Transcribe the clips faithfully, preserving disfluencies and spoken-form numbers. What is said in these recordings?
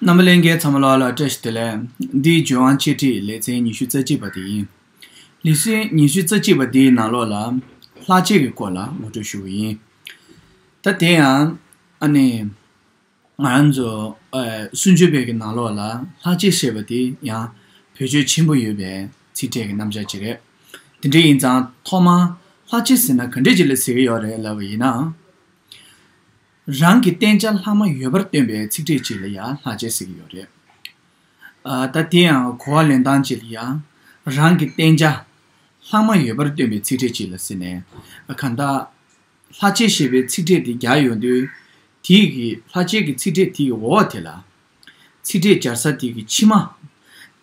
རྣམ་པ་ལྷན་རྒྱས་ཚང་མ་ལོགས་ལ་བཀྲ་ཤིས་བདེ་ལེགས། འདི་ལྗོན་དབང་འཆད་ཁྲིད་ལེ་ཚན་ཉི་ཤུ་རྩ་གཅིག་པ་དེ་ཡིན། ལེ་ཚན་ཉི་ཤུ་རྩ་གཅིག་པ་དེའི་ནང་ལོགས་ལ་ལྷག་བཅས་ཀྱི་སྐོར་ལ་ངོ་སྤྲོད་ཞུ་གི་ཡིན། ད་དེ་ཡང་ཨ་ནི་ང་རང་ཚོ་ཨ་སུམ་ཅུ་པའི་གི་ནང་ལོགས་ལ་ལྷག་བཅས་ཞེས་པ་དེ་ཡང་བེད་སྤྱོད་ཆེན་པོ་ཡོད་པའི་ཚིག་ཕྲད་ཀྱི་རྣམ་གཞག་ཅིག་རེད། དེ་འདྲ་ཡིན་ཙང་ཐོག་མར་ལྷག་བཅས་ཟེར་ན་ག་འདྲས་ཅིག་ལ་ཟེར་གྱི་ཡོད་རེད་ལབ་པ་ཡིན་ན། རང་གི་བསྟན་བྱ་ལྷག་མ་ཡོད་པར་སྟོན་པའི་ཚིག་ཕྲད་ཅིག་ལ་ཡང་ལྷག་བཅས་ཟེར་གྱི་ཡོད་རེད། ཨ་ད་དེ་ཡང་གོ་བ་ལེན་སྟངས་ཅིག་ལ་ཡང་རང་གི་བསྟན་བྱ་ལྷག་མ་ཡོད་པར་སྟོན་པའི་ཚིག་ཕྲད་ཅིག་ལ་ཟེར་ནས་གང་ལྟར་ལྷག་བཅས་ཞེས་པའི་ཚིག་ཕྲད་དེ་སྦྱར་ཡོང་དུས། དེའི་གི་ལྷག་བཅས་ཀྱི་ཚིག་ཕྲད་དེའི་འོག་དེ་ལ། ཚིག་ཕྲད་སྦྱར་ས་དེ་གི་ཕྱི་མ།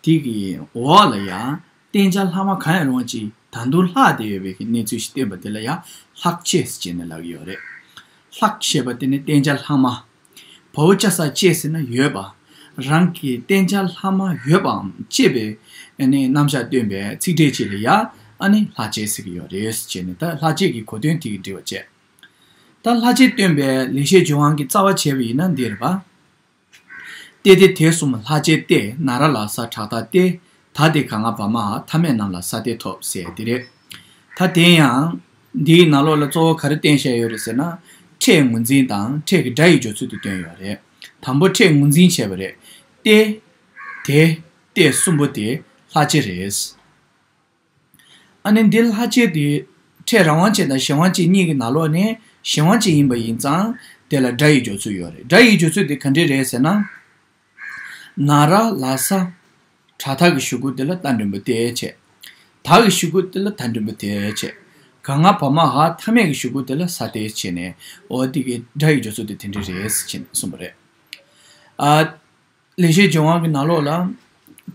དེ་གི་འོག་ལ་ཡང་བསྟན་བྱ་ལྷག་མ་གང་ཡང་རུང་བ་ཅིག་ད་དུང་ལྷག་བསྡད་ཡོད་པའི་གི་གནས་ཚུལ་ཞིག་བསྟན་པ་དེ་ལ་ཡང་ལྷག་བཅས་ཟེར་ནས་ལབ་ཀྱི་ཡོད་རེད། ལྷག་ཞེས་པ་དེ་ནི་བསྟན་བྱ་ལྷག་མ། བའོ་ཅ་ས་བཅས་ཟེར་ན་ཡོད་པ། རང་གི་བསྟན་བྱ་ལྷག་མ་ཡོད་པའམ་བཅས་པའི་ཨ་ནི་རྣམ་གཞག་སྟོན་པའི་ཚིག་ཕྲད་ཅིག་ལ་ཡང་ཨ་ནི་ལྷག་བཅས་ཟེར་གྱི་ཡོད་རེད་ཟེར་ནས། ད་ལྷག་བཅས་ཀྱི་གོ་དོན་དེ་གི་འགྲེལ་བ་བྱས། ད་ལྷག་བཅས་སྟོན་པའི་ལེགས་བཤད་ལྗོན་དབང་གི་རྩ་བ་བྱས་པ་ཡིན་ན་འདི་རེད་པ། ཏེ་ཏེ་དེ་གསུམ་ལྷག་བཅས་ཏེ། ན་ར་ལ་ས་དྲག་མཐའ་སྟེ། ད་དེ་ག་ང་བ་མ་འ་མཐའ་མེད་རྣམས་ལ་ས་སྟེ་ཐོབ་ཟེར་དེ་རེད། ད་དེ་ཡང་འདིའི་ནང་ལོགས་ལ་གཙོ་བོ་ག་རེ་བསྟན་བཞག་ཡོད་རེད་ཟེར་ན། ཕྲད་ངོས་འཛིན་དང་ཕྲད་ཀྱི་སྒྲ་ཡི་སྦྱོར་ཚུལ་དེ་བསྟན་ཡོད་རེད། དང་པོ་ཕྲད་ངོས་འཛིན་བྱས་པ་རེད། ཏེ། དེ། ཏེ་གསུམ་པོ་དེ་ལྷག་བཅས་རེད། ཨ་ནི་འདི་ལྷག་བཅས་དེ་ཕྲད་རང་དབང་ཅན་དང་གཞན་དབང་ཅན་གཉིས་ཀྱི་ནང་ལོགས་ནས་གཞན་དབང་ཅན་ཡིན་པ་ཡིན་ཙང་དེ་ལ་སྒྲ་ཡི་སྦྱོར་ཚུལ་ཡོད་རེད། སྒྲ་ཡི་སྦྱོར་ཚུལ་དེ་ག་འདྲས་རེད་ཟེར་ན། ན་ར་ལ་ས་དྲག་མཐའ་གི་གཞུག་གུ་དེ་ལ་རྟ་མགྲིན་པ་སྟེ་བྱས། ད་གི་གཞུག་གུ་དེ་ལ་ད་མགྲིན་པ་སྟེ་བྱས། ག་ང་བ་མ་འ་མཐའ་མེད་ཀྱི་གཞུག་གུ་དེ་ལ་ས་སྟེ་བྱས་ནས། འོ་དེ་གི་སྒྲ་ཡི་སྦྱོར་ཚུལ་དེ་དེ་འདྲས་རེད་ཟེར་གསུངས་པ་རེད། ཨ། ལེགས་བཤད་ལྗོན་དབང་གི་ནང་ལོགས་ལ་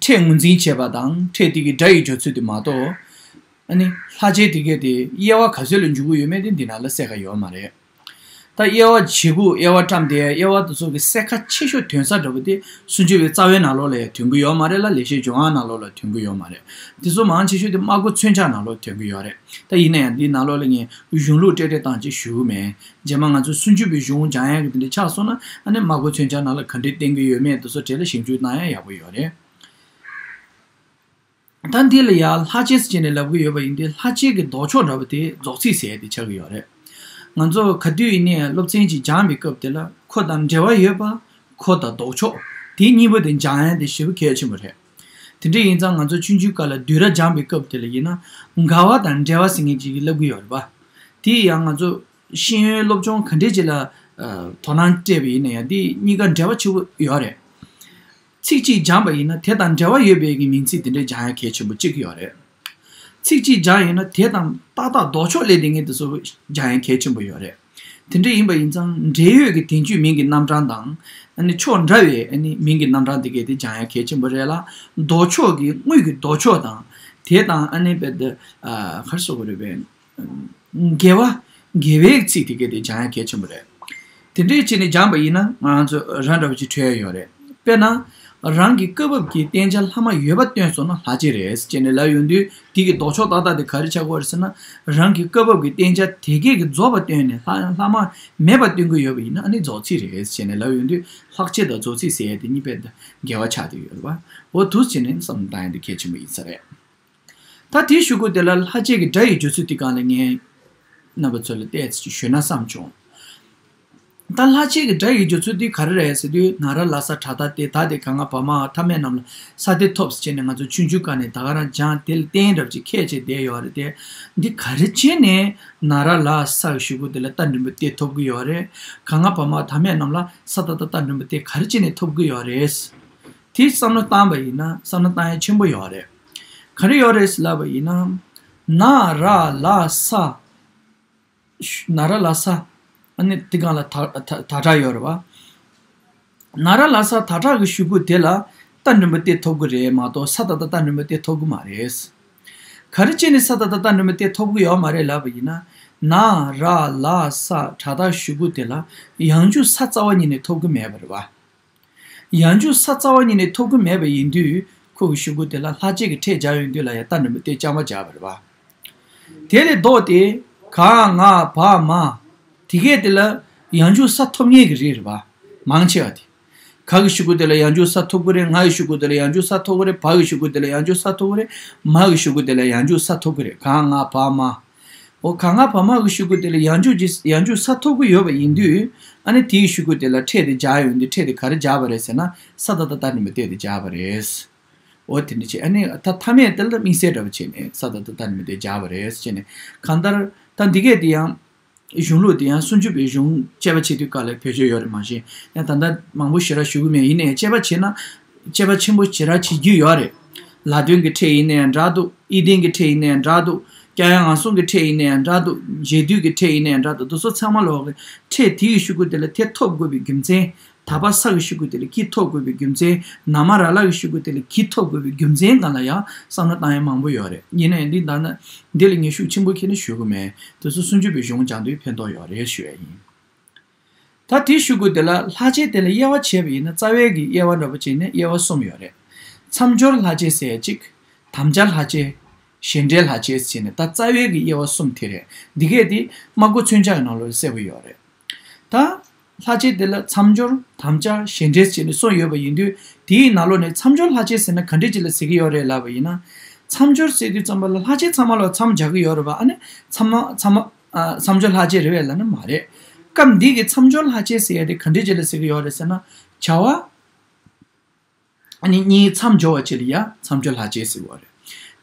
ཕྲད་ངོས་འཛིན་བྱས་པ་དང་ཕྲད་དེ་གི་སྒྲ་ཡི་སྦྱོར་ཚུལ་དེ་མ་གཏོགས། ཨ་ནི་ལྷག་བཅས་དེ་གས་དེ་དབྱེ་བ་ག་ཚོད་ལ་འཇུག་གི་ཡོད་མེད་དེ་འདི་ནང་ལ་གསལ་ཁ་ཡོད་མ་རེད། ད་དབྱེ་བ་བྱེད་དགོས། དབྱེ་བ་བཀྲམ་དེ་དབྱེ་བ་དེ་ཚོ་གི་གསལ་ཁ་ཆེ་ཤོས་ཐོན་ས་འདྲ་པོ་དེ་སུམ་ཅུ་པའི་རྩ་བའི་ནང་ལོགས་ལ་ཡང་ཐོན་གི་ཡོད་མ་རེད་ལ། ལེགས་བཤད་ལྗོན་དབང་ནང་ལོགས་ལ་ཐོན་གི་ཡོད་མ་རེད། དེ་ཚོ་མང་ཆེ་ཤོས་དེ་སྨྲ་སྒོ་མཚོན་ཆ་ནང་ལོགས་ཐོན་གི་ཡོད་རེད། ད་ཡིན་ན་ཡང་འདིའི་ནང་ལོགས་ལ་ངས་གཞུང་ལུགས་སྤྲོས་བྲལ་བཏང་ཅིག་ཞུ་གི་མེད། རྗེས་མ་ང་ཚོས་སུམ་ཅུ་པའི་གཞུང་སྦྱང་ཡག་གི་དེ་འདྲ་ཆགས་སོང་ན། ཨ་ནི་སྨྲ་སྒོ་མཚོན་ཆ་ནང་ལ་ག་འདྲས་བསྟན་གྱི་ཡོད་མེད་དེ་ཚོ་གྲས་ལ་ཞིབ་འཇུག་གནང་ཡག་ཡག་པོ་ཡོད་རེད། ད་འདི་ལ་ཡང་ལྷག་བཅས་ཟེར་ནས་ལབ་ཀྱི་ཡོད་པ་ཡིན་ཏེ། ལྷག་བཅས་ཀྱི་ལྡོག་ཕྱོགས་འདྲ་པོ་དེ་རྫོགས་ཚིག་ཟེར་ཡག་དེ་ཆགས་ཀྱི་ཡོད་རེད། ང་ཚོ་ག་དུས་ཡིན་ནའི་སློབ་ཚན་ཅིག་སྦྱངས་པའི་སྐབས་དེ་ལ་ཁོ་དང་འབྲེལ་བ་ཡོད་པ། ཁོ་དང་ལྡོག་ཕྱོགས། དེ་གཉིས་པོ་དེ་སྦྱང་ཡག་དེ་ཞེ་པོ་གལ་ཆེན་པོ་རེད། དེ་འདྲ་ཡིན་ཙང་ང་ཚོ་ཆུང་ཆུང་སྐབས་ལ་བསྡུས་གྲྭ་སྦྱངས་པའི་སྐབས་དེ་ལ་ཡིན་ན། འགལ་བ་དང་འབྲེལ་བ་ཟེར་མཁན་ཅིག་གི་ལབ་ཀྱི་ཡོད་རེད་པ། དེ་ཡང་ང་ཚོ་ཤེས་ཡོན་སློབ་སྦྱོང་ག་འདྲས་ཅིག་ལ་ཨ་དོ་སྣང་སྤྲད་པ་ཡིན་ན་ཡང་དེ་གཉིས་ཀ་འབྲེལ་བ་ཆེ་པོ་ཡོད་རེད། ཚིག་གཅིག་སྦྱངས་པ་ཡིན་ན་དེ་དང་འབྲེལ་བ་ཡོད་པའི་གི་མིང་ཚིག་དེ་འདྲ་སྦྱང་ཡག་གལ་ཆེན་པོ་གཅིག་ཡོད་རེད། ཚིག་གཅིག་སྦྱངས་ཡིན་ན་དེ་དང་ཏག་ཏག་ལྡོག་ཕྱོགས་སླེབས་བསྡད་མཁན་དེ་ཚོ་སྦྱང་ཡག་གལ་ཆེན་པོ་ཡོད་རེད། དེ་འདྲ་ཡིན་པ་ཡིན་ཙང་འབྲེལ་ཡོད་ཀྱི་དེང་དུས་མིང་གི་རྣམ་གྲངས་དང་། ཨ་ནི་ཕྱོགས་འདྲ་བའི་ཨ་ནི་མིང་གི་རྣམ་གྲངས་དེ་གས་དེ་སྦྱང་ཡག་གལ་ཆེན་པོ་རེད་ལ། ལྡོག་ཕྱོགས་ཀྱི་དངོས་ཀྱི་ལྡོག་ཕྱོགས་དང་། དེ་དང་ཨ་ནི་བེད་ཨ་ག་རེ་ཟེར་དགོས་རེད་པས། འགལ་བ། འགལ་བའི་ཚིག་དེ་གས་དེ་སྦྱང་ཡག་གལ་ཆེན་པོ་རེད། དེ་འདྲའི་ཆ་ནས་སྦྱངས་པ་ཡིན་ན་ང་རང་ཚོ་ར་འདྲ་བོ་ཅིག་འཕྲོད་ཡག་ཡོད་རེད། དཔེར་ན། རང་གི་སྐབས་བབ་ཀྱི་བསྟན་བྱ་ལྷག་མ་ཡོད་པ་སྟོན་སོང་ན་ལྷག་བཅས་རེད་ཅེས་ནས་ལབ་ཡོང་དུས། དེ་གི་ལྡོག་ཕྱོགས་ཏག་ཏག་དེ་ག་རེ་ཆགས་ཀྱི་ཡོད་རེད་ཟེར་ན། རང་གི་སྐབས་བབ་ཀྱི་བསྟན་བྱ་དེ་གས་ཀྱི་རྫོགས་པ་སྟོན་ནས་ལྷག་ལྷག་མ་མེད་པ་སྟོན་གྱི་ཡོད་པ་ཡིན་ན་ཨ་ནི་རྫོགས་ཚིག་རེད་ཅེས་ནས་ལབ་ཡོང་དུས། ལྷག་བཅས་དང་རྫོགས་ཚིག་ཟེར་ཡག་དེ་གཉིས་དཔེ་འགལ་བ་ཆགས་བསྡད་ཡོད་རེད་པ། འོ་འདུག་སེ་བྱས་ནས་བསམ་བློ་བཏང་ཡག་དེ་གལ་ཆེན་པོ་ཡིན་ས་རེད། ད་དེའི་གཞུག་གུ་དེ་ལ་ལྷག་བཅས་ཀྱི་སྒྲ་ཡི་སྦྱོར་ཚུལ་དེ་སྒང་ལ་ངས་རྣམ་པ་ཚོ་ལ་ཏོག་ཙམ་ཞུས་ན་བསམ་བྱུང་། ད་ལྷག་བཅས་ཀྱི་སྒྲ་ཡི་སྦྱོར་ཚུལ་དེ་ག་རེ་རེད་ཟེར་དུས། ན་ར་ལ་ས་དྲག་མཐའ་སྟེ། ད་དེ་ག་ང་བ་མ་འ་མཐའ་མེད་རྣམས་ལ་ས་སྟེ་ཐོབ་ཟེར་བྱས་ནས་ང་ཚོ་ཆུང་ཆུང་སྒང་ནས་ད་ག་རང་སྦྱངས། དེ་ལ་བརྟེན་རབ་ཅིག་ཁས་བྱས་བསྡད་ཡོད་རེད་དེ། འདི་ག་རེ་བྱས་ནས་ན་ར་ལ་ས་གི་གཞུག་གུ་དེ་ལ་རྟ་མགྲིན་པ་སྟེ་ཐོབ་ཀྱི་ཡོད་རེད། ག་ང་བ་མ་འ་མཐའ་མེད་རྣམས་ལ་ས་ད་བཏགས་རྟ་མགྲིན་པ་སྟེ་ག་རེ་བྱས་ནས་ཐོབ་ཀྱི་ཡོད་རེད། དེ་བསམ་བློ་བཏང་པ་ཡིན་ན་བསམ་བློ་བཏང་ཡག་ཆེན་པོ་ཡོད་རེད། ག་རེ་ཡོད་རེད་ལབ་པ་ཡིན་ན། ན་ར་ལ་ས། ན་ར་ལ་ས། ཨ་ནི་དེ་སྒང་ལ་ད་ད་ད་དྲག་ཡོད་རེད་པ། ན་ར་ལ་ས་ད་དྲག་གི་གཞུག་གུ་དེ་ལ་རྟ་མགྲིན་པ་སྟེ་ཐོབ་ཀྱི་རེད་མ་གཏོགས་ས་ད་བཏགས་རྟ་མགྲིན་པ་སྟེ་ཐོབ་ཀྱི་མ་རེད། ག་རེ་བྱས་ནས་ས་ད་བཏགས་རྟ་མགྲིན་པ་སྟེ་ཐོབ་ཀྱི་ཡོད་མ་རེད་ལབ་པ་ཡིན་ན། ན་ར་ལ་ས་དྲག་མཐའ་གཞུག་གུ་དེ་ལ་ཡང་འཇུག་ས་རྩ་བ་ཉིད་ནས་ཐོབ་ཀྱི་མེད་པ་རེད་པ། ཡང་འཇུག་ས་རྩ་བ་ཉིད་ནས་ཐོབ་ཀྱི་མེད་པ་ཡིན་དུས། ཁོ་གི་གཞུག་གུ་དེ་ལ་ལྷག་བཅས་ཀྱི་ཕྲད་སྦྱར་ཡོང་དུས་ལ་ཡང་རྟ་མགྲིན་པ་སྟེ་རྐྱང་པ་སྦྱར་བ་རེད་པ། དེ་ལས་ལྡོག་སྟེ་ག་ང་བ་མ་དེ་གས་དེ་ལ་ཡང་འཇུག་ས་ཐོབ་མཁན་གྱི་རིགས་རེད་པ། མང་ཆེ་བ་དེ། ག་གི་ཤུ་གུ་དེ་ལ་ཡང་འཇུག་ས་ཐོབ་གི་རེད། ང་གི་ཤུ་གུ་དེ་ལ་ཡང་འཇུག་ས་ཐོབ་གི་རེད། བ་གི་ཤུ་གུ་དེ་ལ་ཡང་འཇུག་ས་ཐོབ་གི་རེད། མ་གི་ཤུ་གུ་དེ་ལ་ཡང་འཇུག་ས་ཐོབ་གི་རེད། ག་ང་བ་མ། འོ་ག་ང་བ་མ་གི་ཤུ་གུ་དེ་ལ་ཡང་འཇུག་གི་ཡང་འཇུག་ས་ཐོབ་གི་ཡོད་པ་ཡིན་དུས། ཨ་ནི་དེའི་ཤུ་གུ་དེ་ལ་ཕྲད་དེ་སྦྱར་ཡོང་དུས། ཕྲད་དེ་ག་རེ་སྦྱར་བ་རེད་ཟེར་ན། ས་ད་བཏགས་སྟ་འགྲེང་བུ་སྟེ་དེ་སྦྱར་བ་རེད། འོ་དེ་འདྲ་བྱས། ཨ་ནི་ད་མཐའ་མའི་དེ་ལ་དམིགས་བསལ་འདྲ་པོ་བྱས་ནས་ས་ད་བཏགས་སྟ་འགྲེང་བུ་སྟེ་སྦྱར་བ་རེད་ཟེར་ནས། གང་ལྟར་ད་འདི་གས་དེ་ཡང་། གཞུང་ལུགས་དེ་ཡང་སུམ་ཅུ་པའི་གཞུང་དཔྱད་པ་བྱེད་དུས་སྐབས་ལ་བེད་སྤྱོད་ཡོད་རེད། མ་གཞི་ཡང་ད་ལྟ་མང་པོ་ཞེ་དྲག་ཞུ་གི་མེད། ཡིན་ནའི་དཔྱད་པ་བྱེད་ན་དཔྱད་པ་ཆེན་པོ་ཞེ་དྲག་བྱེད་རྒྱུ་ཡོད་རེད། ལ་དོན་གྱི་ཕྲད་ཡིན་ནའི་འདྲ་འདུག་དབྱེ་ལྡན་གྱི་ཕྲད་ཡིན་ནའི་འདྲ་འདུག་སྐྱོན་ཡོན་ངན་སོང་གི་ཕྲད་ཡིན་ནའི་འདྲ་འདུག་འབྱེད་སྡུད་ཀྱི་ཕྲད་ཡིན་ནའི་འདྲ་འདུག་དེ་ཚོ་ཚང་མ་ལོག་གི་ཕྲད་དེ་ཡི་ཤུ་གུ་དེ་ལ་དེ་ཐོབ་དགོས་པའི་རྒྱུ་མཚན། ད་བ་ས་གི་ཤུ་གུ་དེ་ལ་གི་ཐོབ་དགོས་པའི་རྒྱུ་མཚན། ན་མ་ར་ལ་གི་ཤུ་གུ་དེ་ལ་གི་ཐོབ་དགོས་པའི་རྒྱུ་མཚན་སྒང་ལ་ཡང་བསམ་བློ་བཏང་ཡ་མང་པོ་ཡོད་རེད། ཡིན་ནའི་འདི་ལྟར་ན་འདི་ལ་ངས་ཤུགས་ཆེན་པོ་ཁྱེར་ནས་ཞུ་གི་མེད། དེ་ཚོ་སུམ་ཅུ་པའི་གཞུང་སྦྱང་དུས་ཕན་ཐོགས་ཡོད་རེད་ཞུ་ཡ་ཡིན། ད་དེའི་ཤུ་གུ་དེ་ལ་ལྷག་བཅས་དེ་ལ་དབྱེ་བ་ཕྱེ་བ་ཡིན་ན། རྩ་བའི་གི་དབྱེ་བ་འདྲ་པོ་བྱས་ནས་དབྱེ་བ་གསུམ་ཡོད་རེད། མཚམས་སྦྱོར་ལྷག་བཅས་ཟེར་ཡ་གཅིག་དམ་བཅའ་ལྷག་བཅས། གཞན་འབྲེལ་ལྷག་བཅས་ཟེར་ནས། ད་རྩ་བའི་གི་དབྱེ་བ་གསུམ་དེ་རེད། འདི་གས་དེ་སྨྲ་སྒོ་མཚོན་ཆ་གི་ནང་ལོགས་ལ་གསལ་པོ་ཡོད་རེད། ད་ལྷག་བཅས་དེ་ལ་མཚམས་སྦྱོར། དམ་བཅའ། གཞན་འབྲེལ་བྱས་ནས་གསུམ་ཡོད་པ་ཡིན་དུས། དེའི་ནང་ལོགས་ནས་མཚམས་སྦྱོར་ལྷག་བཅས་ཟེར་ན་ག་འདྲས་ཅིག་ལ་ཟེར་གྱི་ཡོད་རེད་ལབ་པ་ཡིན་ན། མཚམས་སྦྱོར་ཟེར་དུས་ཙམ་པ་ལ་ལྷག་བཅས་ཚང་མ་ལ་མཚམས་སྦྱར་གྱི་ཡོད་རེད་པ། ཨ་ནི་མཚམས་མ་མཚམས་མ་ཨ་མཚམས་སྦྱོར་ལྷག་བཅས་རེད་པས་ལབ་ན་མ་རེད། སྐབས་འདི་གི་མཚམས་སྦྱོར་ལྷག་བཅས་ཟེར་ཡ་དེ་ག་འདྲས་ཅིག་ལ་ཟེར་གྱི་ཡོད་རེད་ཟེར་ན། བྱ་བ་ཨ་ནི་གཉིས་མཚམས་སྦྱོར་བ་ཅིག་ལ་ཡ་མཚམས་སྦྱོར་ལྷག་བཅས་ཟེར་བ་རེད།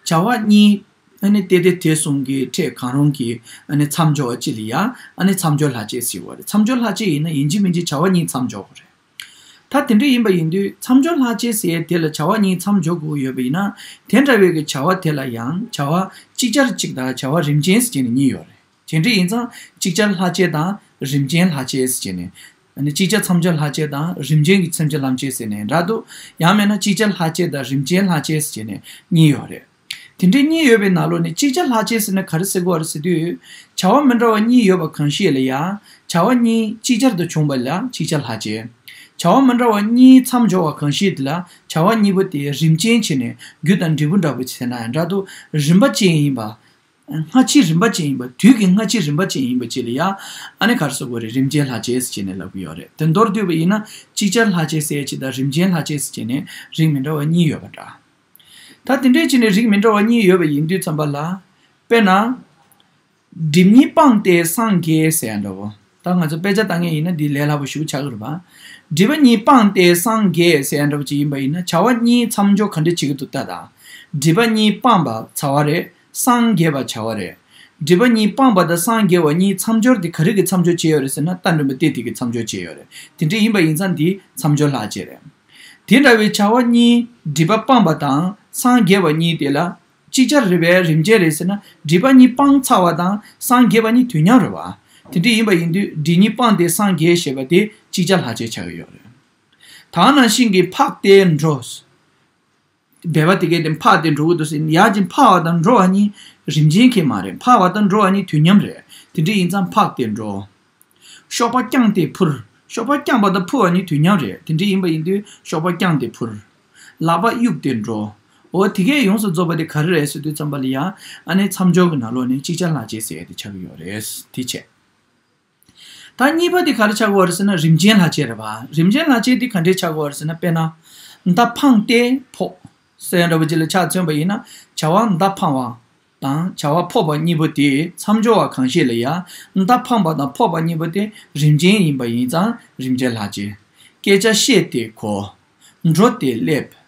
བྱ་བ་གཉིས་ཨ་ནི་ཏེ་ཏེ་དེ་གསུམ་གྱི་ཕྲད་གང་རུང་གི་ཨ་ནི་མཚམས་སྦྱོར་བ་ཅིག་ལ་ཡ་ཨ་ནི་མཚམས་སྦྱོར་ལྷག་བཅས་ཟེར་བ་རེད། མཚམས་སྦྱོར་ལྷག་བཅས་ཡིན་ན་ཡིན་གཅིག་མིན་གཅིག་བྱ་བ་གཉིས་མཚམས་སྦྱོར་དགོས་རེད། ད་དེ་འདྲ་ཡིན་པ་ཡིན་དུས་མཚམས་སྦྱོར་ལྷག་བཅས་ཟེར་ཡ་དེ་ལ་བྱ་བ་གཉིས་མཚམས་སྦྱོར་དགོས་ཀྱི་ཡོད་པ་ཡིན་ན། དེ་འདྲ་བའི་གི་བྱ་བ་དེ་ལ་ཡང་བྱ་བ་ཅིག་ཅར་གཅིག་དང་བྱ་བ་རིམ་ཅན་ཟེར་ནས་གཉིས་ཡོད་རེད། དེ་འདྲ་ཡིན་ཙང་ཅིག་ཅར་ལྷག་བཅས་དང་རིམ་ཅན་ལྷག་བཅས་ཟེར་ནས། ཨ་ནི་ཅིག་ཅར་མཚམས་སྦྱོར་ལྷག་བཅས་དང་རིམ་ཅན་གྱི་མཚམས་སྦྱོར་ལྷག་བཅས་ཟེར་ནས་འདྲ་འདུག་ཡང་མིན་ན་ཅིག་ཅར་ལྷག་བཅས་དང་རིམ་ཅན་ལྷག་བཅས་ཟེར་ནས་གཉིས་ཡོད་རེད། དེ་འདྲའི་གཉིས་ཡོད་པའི་ནང་ལོགས་ནས་ཅིག་ཅར་ལྷག་བཅས་ཟེར་ན་ག་རེ་ཟེར་དགོས་རེད་ཟེར་དུས། བྱ་བ་མི་འདྲ་བ་གཉིས་ཡོད་པ་གང་ཞིག་ལ་ཡང་བྱ་བ་གཉིས་ཅིག་ཅར་དུ་བྱུང་བ་ལ་ཅིག་ཅར་ལྷག་བཅས། བྱ་བ་མི་འདྲ་བ་གཉིས་མཚམས་སྦྱོར་བ་གང་ཞིག་དེ་ལ་བྱ་བ་གཉིས་པོ་དེ་རིམ་ཅན་བྱས་ནས་རྒྱུ་དང་འབྲས་བུ་འདྲ་པོ་བྱས་ན་འདྲ་འདུག་རིམ་པ་ཅན་ཡིན་པ། སྔ་ཕྱི་རིམ་པ་ཅན་ཡིན་པ། དུས་ཀྱི་སྔ་ཕྱི་རིམ་པ་ཅན་ཡིན་པ་ཅིག་ལ་ཡང་ཨ་ནི་ག་རེ་ཟེར་དགོས་རེད། རིམ་ཅན་ལྷག་བཅས་ཟེར་ནས་ལབ་ཀྱི་ཡོད་རེད། དེ་མདོར་བསྡུས་པ་ཡིན་ན་ཅིག་ཅར་ལྷག་བཅས་ཟེར་ཡ་གཅིག་དང་རིམ་ཅན་ལྷག་བཅས་ཟེར་ནས་རིགས་མི་འདྲ་བ་གཉིས་ཡོད་པ་འདྲ། ད་དེ་འདྲའི་ཕྱིར་ནས་རིགས་མི་འདྲ་བ་གཉིས་ཡོད་པ་ཡིན་དུས་ཙམ་པ་ལ། དཔེར་ན། སྒྲིབ་གཉིས་སྤངས་ཏེ་སངས་རྒྱས་ཟེར་ཡ་འདྲ་བོ། ད་ང་ཚོ་དཔེ་ཆ་ལྟ་མཁན་ཡིན་ན་འདི་ལས་སླ་པོ་ཞེ་པོ་ཆགས་ཀྱི་རེད་པ། སྒྲིབ་པ་གཉིས་སྤངས་ཏེ་སངས་རྒྱས་ཟེར་ཡ་འདྲ་བོ་ཅིག་ཡིན་པ་ཡིན་ན། བྱ་བ་གཉིས་མཚམས་སྦྱོར་ག་འདྲ་བྱེད་ཀྱི་འདུག་ལྟ་དང་། སྒྲིབ་པ་གཉིས་སྤངས་པ་རྩ་བ་རེད། སངས་རྒྱས་པ་བྱ་བ་རེད། སྒྲིབ་པ་གཉིས་སྤངས་པ་དང་སངས་རྒྱས་པ་གཉིས་མཚམས་སྦྱོར་དེ་ག་རེ་གི་མཚམས་སྦྱོར་བྱས་ཡོད་རེད་ཟེར་ན། རྟ་འགྲེང་བུ་སྟེ་དེ་གི་མཚམས་སྦྱོར་བྱས་ཡོད་རེད། དེ་འདྲ་ཡིན་པ་ཡིན་ཙང་འདི་མཚམས་སྦྱོར་ལྷག་བཅས་རེད། དེ་འདྲ་བའི་བྱ་བ་གཉིས་སྒྲིབ་པ་སྤངས་པ་དང་སངས་རྒྱས་པ་གཉིས་དེ་ལ་ཅིག་ཅར་རེད་པས་རིམ་ཅན་རེད་ཟེར་ན། སྒྲིབ་པ་གཉིས་སྤངས་ཚར་བ་དང་སངས་རྒྱས་པ་གཉིས་དུས་མཉམ་རེད་པ། དེ་འདྲ་ཡིན་པ་ཡིན་དུས་སྒྲིབ་གཉིས་སྤངས་ཏེ་སངས་རྒྱས་ཞེས་པ་དེ་ཅིག་ཅར་ལྷག་བཅས་ཆགས་ཀྱི་ཡོད་རེད། ད་ནང་བཞིན་གྱི་འཕགས་ཏེ་འགྲོ། སྦས་པ་དེ་གས་དེ་འཕགས་ཏེ་འགྲོ་གི་འདུག་ཟེར། ཡར་ཅིག་འཕགས་པ་དང་འགྲོ་བ་གཉིས་རིམ་ཅན་གྱི་མ་རེད། འཕགས་པ་དང་འགྲོ་བ་གཉིས་དུས་མཉམ་རེད། དེ་འདྲ་ཡིན་ཙང་འཕགས་ཏེ་འགྲོ། གཤོག་པ་བརྐྱངས་ཏེ་འཕུར། གཤོག་པ་བརྐྱངས་པ་དང་འཕུར་བ་གཉིས་དུས་མཉམ་རེད། དེ་འདྲ་ཡིན་པ་ཡིན་དུས་གཤོག་པ་བརྐྱངས་ཏེ་འཕུར། ལག་པ་གཡུགས་ཏེ་འགྲོ། འོ་དེ་གས་ཡོངས་སུ་རྫོགས་པ་དེ་ག་རེ་རེད་ཟེར་དུས་ཙམ་པ་ལ་ཡང་ཨ་ནི་མཚམས་སྦྱོར་གྱི་ནང་ལོགས་ནས་ཅིག་ཅར་ལྷག་བཅས་ཟེར་ཡ་དེ་ཆགས་ཀྱི་ཡོད་རེད། དེ་བྱས། ད་གཉིས་པ་དེ་ག་རེ་ཆགས་ཀྱི་ཡོད་རེད་ཟེར་ན་རིམ་ཅན་ལྷག་བཅས་རེད་པ། རིམ་ཅན་ལྷག་བཅས་དེ་ག་འདྲས་ཆགས་ཀྱི་ཡོད་རེད་ཟེར་ན། དཔེར་ན། མདའ་འཕངས་ཏེ་ཕོག་ཟེར་ཡ་འདྲ་པོ་ཅིག་ལ་ཆ་མཚོན་པ་ཡིན་ན། བྱ་བ་མདའ་འཕངས་པ་དང་བྱ་བ་ཕོག་པ་གཉིས་པོ་དེ་མཚམས་སྦྱོར་བ་གང་ཞིག་ལ་ཡང་མདའ་འཕངས་པ་དང་ཕོག་པ་གཉིས་པོ་དེ་རིམ་ཅན་ཡིན་པ་ཡིན་ཙང་རིམ་ཅན་ལྷག་བཅས། སྐད་ཆ་བཤད་དེ་གོ། འགྲོ་སྟེ་སླེབས།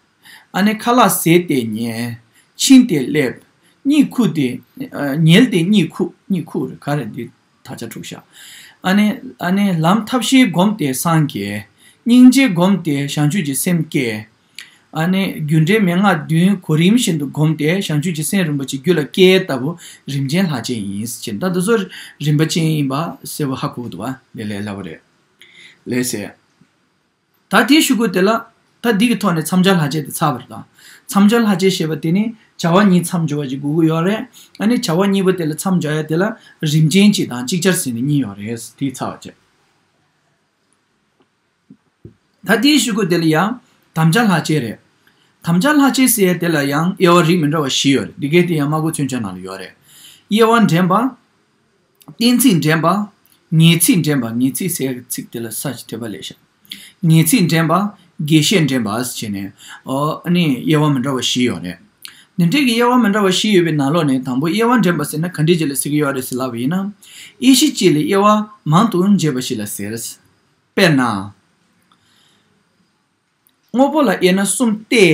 ཨ་ནི་ཁ་ལག་ཟས་ཏེ་ཉལ། ཕྱིན་ཏེ་སླེབས། གཉིད་ཁུག་སྟེ། ཨ། ཉལ་ཏེ་གཉིད་ཁུག་གཉིད་ཁུག་རེད། ག་རེ་འདི་དག་ཆ་འཁྲུགས་ཤག་ཨ་ནི་ཨ་ནི་ལམ་ཐབས་ཤེས་བསྒོམས་ཏེ་སངས་རྒྱས། སྙིང་རྗེ་བསྒོམས་ཏེ་བྱང་ཆུབ་ཀྱི་སེམས་སྐྱེ། ཨ་ནི་རྒྱུ་འབྲས་མན་ངག་བདུན་གོ་རིམ་བཞིན་དུ་བསྒོམས་ཏེ་བྱང་ཆུབ་ཀྱི་སེམས་རིན་པོ་ཆེ་རྒྱུད་ལ་སྐྱེས་ལྟ་བུ་རིམ་ཅན་ལྷག་བཅས་ཡིན་ཟེར། ད་འདི་ཚོ་རིམ་པ་ཅན་ཡིན་པ་གསལ་པོ་ཧ་གོ་འདུག་བ། འདི་ལས་སླ་པོ་རེད། ལགས་སེ། ད་དེའི་ཤུ་གུ་དེ་ལ། ད་འདི་གི་ཐོག་ནས་མཚམས་སྦྱར་ལྷག་བཅས་དེ་ཚར་བ་རེད་ད། མཚམས་སྦྱར་ལྷག་བཅས་ཞེས་པ་དེ་ནི་བྱ་བ་གཉིས་མཚམས་སྦྱོར་བ་ཅིག་དགོས་ཀྱི་ཡོད་རེད། ཨ་ནི་བྱ་བ་གཉིས་པོ་དེ་ལ་མཚམས་སྦྱར་ཡ་དེ་ལ་རིམ་ཅན་གཅིག་དང་ཅིག་ཅར་ཟེར་ནས་གཉིས་ཡོད་རེད། དེ་ཚར་བ་བྱས། ད་དེའི་ཤུ་གུ་དེ་ལ་ཡང་དམ་བཅའ་ལྷག་བཅས་རེད། དམ་བཅའ་ལྷག་བཅས་ཟེར་ཡ་དེ་ལ་ཡང་དབྱེ་བ་རིགས་མི་འདྲ་བ་བཞི་ཡོད་རེད། འདི་གའི་དེ་ཡང་སྨྲ་སྒོ་མཚོན་ཆ་ནང་ལ་ཡོད་རེད། དབྱེ་བ་འདྲེན་པ། གཏན་ཚིགས་འདྲེན་པ། ངེས་ཚིག་འདྲེན་པ། ངེས་ཚིག་ཟེར་ཡག་གི་ཚིག་དེ་ལ་ས་ཞིག་དོད་པ་ལས་ཤག་ངེས་ཚིག་འདྲེན་པ། རྒྱས་བཤད་འདྲེན་པ་ཟེར་བྱས་ནས། ཨོ། ཨ་ནི་དབྱེ་བ་མི་འདྲ་བ་བཞི་ཡོད་རེད། འདི་འདྲའི་གི་དབྱེ་བ་མི་འདྲ་བ་བཞི་ཡོད་པའི་ནང་ལོགས་ནས་དང་པོ་དབྱེ་བ་འདྲེན་པ་ཟེར་ན་ག་འདྲས་ཅིག་ལ་ཟེར་གྱི་ཡོད་རེད་ཟེར་ལབ་པ་ཡིན་ན། དབྱེ་གཞི་གཅིག་ལས་དབྱེ་བ་མང་དུ་འབྱེད་པ་ཞིག་ལ་ཟེར། དཔེར་ན། དངོས་པོ་ལ་དབྱེ་ན་གསུམ་སྟེ།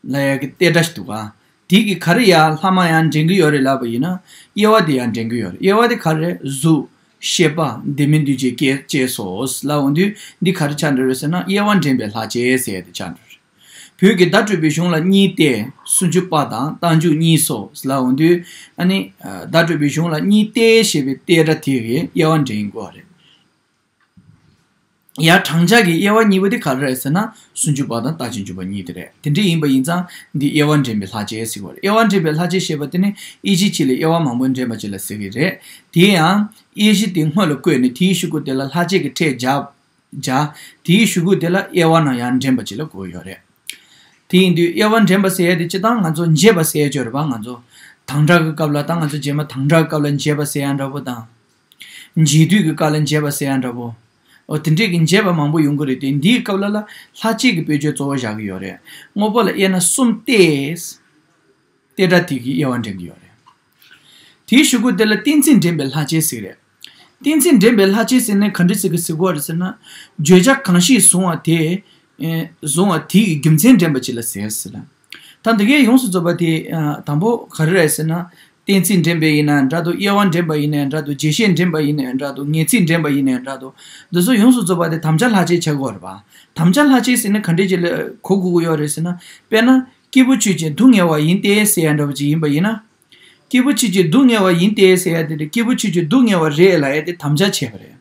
ལབ་ཡག་གི་སྟེ་སྒྲ་ཞིག་འདུག་ག་དེ་གི་ག་རེ་ཡང་ལྷག་མ་ཡང་འདྲེན་གྱི་ཡོད་རེད་ལབ་པ་ཡིན་ན། དབྱེ་བ་དེ་ཡང་འདྲེན་གྱི་ཡོད་རེད། དབྱེ་བ་དེ་ག་རེ་རེད། གཟུགས། ཤེས་པ། ལྡན་མིན་འདུས་བྱས་སྐྱེ་བཅས་སོ་ལབ་འོང་དུས། འདི་ག་རེ་ཆགས་འགྲོ་རེད་ཟེར་ན། དབྱེ་བ་འདྲེན་པའི་ལྷག་བཅས་ཟེར་ཡག་དེ་ཆགས་འགྲོ་རེད། བོད་ཀྱི་བརྡ་སྤྲོད་པའི་གཞུང་ལ་གཉིས་ཏེ། སུམ་ཅུ་པ་དང་རྟགས་འཇུག་གཉིས་སོ་ལབ་འོང་དུས། ཨ་ནི། བརྡ་སྤྲོད་པའི་གཞུང་ལ་གཉིས་ཏེ་ཞེས་པའི་ཏེ་སྒྲ་དེ་གིས་དབྱེ་བ་འདྲེན་དགོས་པ་རེད། ཡང་དྲང་བཞག་གི་དབྱེ་བ་གཉིས་པ་དེ་ག་རེ་རེད་ཟེར་ན། སུམ་ཅུ་པ་དང་རྟགས་ཅན་འཇུག་པ་གཉིས་དེ་རེད། དེ་འདྲ་ཡིན་པ་ཡིན་ཙང་འདི་དབྱེ་བ་འདྲེན་པའི་ལྷག་བཅས་ཟེར་བ་རེད། དབྱེ་བ་འདྲེན་པའི་ལྷག་བཅས་ཞེས་པ་དེ་ནི་དབྱེ་གཞི་གཅིག་ལས་དབྱེ་བ་མང་པོ་འདྲེན་པ་ཅིག་ལ་ཟེར་གྱི་རེད། དེ་ཡང་དབྱེ་གཞི་དེ་སྔོན་ལ་བཀོད་ནས་དེའི་གཞུག་གུ་དེ་ལ་ལྷག་བཅས་ཀྱི་ཕྲད་སྦྱར། སྦྱར། དེའི་གཞུག་གུ་དེ་ལ་དབྱེ་བ་ནང་ཡང་འདྲེན་པ་ཅིག་ལ་གོ་ཡོད་རེད། དེ་ཡིན་དུས་དབྱེ་བ་འདྲེན་པ་ཟེར་ཡ་དེ་སྤྱིར་བཏང་ང་ཚོ་འབྱེད་པ་ཟེར་ཡ་ཅིག་ཡོད་རེད་པ། ང་ཚོ་དམ་དྲག་གི་སྐབས་ལ། ད་ང་ཚོ་རྗེས་མ་དམ་དྲག་གི་སྐབས་ལ་འབྱེད་པ་ཟེར་ཡ་འདྲ་པོ་དང་། འབྱེད་སྡུད་ཀྱི་སྐབས་ལ་འབྱེད་པ་ཟེར་ཡ་འདྲ་པོ། འོ། དེ་འདྲས་ཀྱི་འབྱེད་པ་མང་པོ་ཡོང་གི་རེད་དེ། འདིའི་སྐབས་ལ་ལ་ལྷག་བཅས་ཀྱི་དཔེ་བརྗོད་གཙོ་བོ་བཞག་གི་ཡོད་རེད། དངོས་པོ་ལ་དབྱེ་ན་གསུམ་སྟེ། སྟེ་སྒྲ་དེ་གིས་དབྱེ་བ་འདྲེན་གྱི་ཡོད་རེད། དེའི་གཞུག་གུ་དེ་ལ་གཏན་ཚིགས་འདྲེན་པའི་ལྷག་བཅས་ཟེར་གྱི་རེད། གཏན་ཚིགས་འདྲེན་པའི་ལྷག་བཅས་ཟེར་ནས་ག་འདྲ་ཟེར་གྱི་ཟེར་གྱི་ཡོད་རེད་ཟེར་ན། བརྗོད་བྱ་གང་ཞིག་བཟུང་བ་དེ། ཨེ། བཟུང་བ་དེ་ཡི་རྒྱུ་མཚན་འདྲེན་པ་ཅིག་ལ་ཟེར་ཟེར་ལ། ད་འདི་གའི་ཡོངས་སུ་རྫོགས་པ་དེ། ཨ། དང་པོ་ག་རེ་རེད་ཟེར་ན། གཏན་ཚིགས་འདྲེན་པའི་ཡིན་ན་འདྲ་འདུག་དབྱེ་བ་འདྲེན་པ་ཡིན་ན་འདྲ་འདུག་རྒྱས་བཤད་འདྲེན་པ་ཡིན་ན་འདྲ་འདུག་ངེས་ཚིག་འདྲེན་པ་ཡིན་ན་འདྲ་འདུག་འདི་ཚོ་ཡོངས་སུ་རྫོགས་པ་དེ་དམ་བཅའ་ལྷག་བཅས་ཆགས་ཀྱི་ཡོད་རེད་པ། དམ་བཅའ་ལྷག་བཅས་ཟེར་ན་ག་འདྲས་ཅིག་ལ་གོ་དགོས་ཀྱི་ཡོད་རེད་ཟེར་ན། དཔེར་ན། སྐྱེས་བུ་ཆོས་ཅན། སྡུག་བསྔལ་བ་ཡིན་ཏེ་ཟེར་ཡ་འདྲ་བོ་ཅིག་ཡིན་པ་ཡིན་ན། སྐྱེས་བུ་ཆོས་ཅན། སྡུག་བསྔལ་བ་ཡིན་ཏེ་ཟེར་ཡ་དེ་རེད། སྐྱེས་བུ་ཆོས་ཅན། སྡུག་བསྔལ་བ་རེད་ལབ་ཡ་དེ་དམ་བཅའ་བྱས་པ་རེད།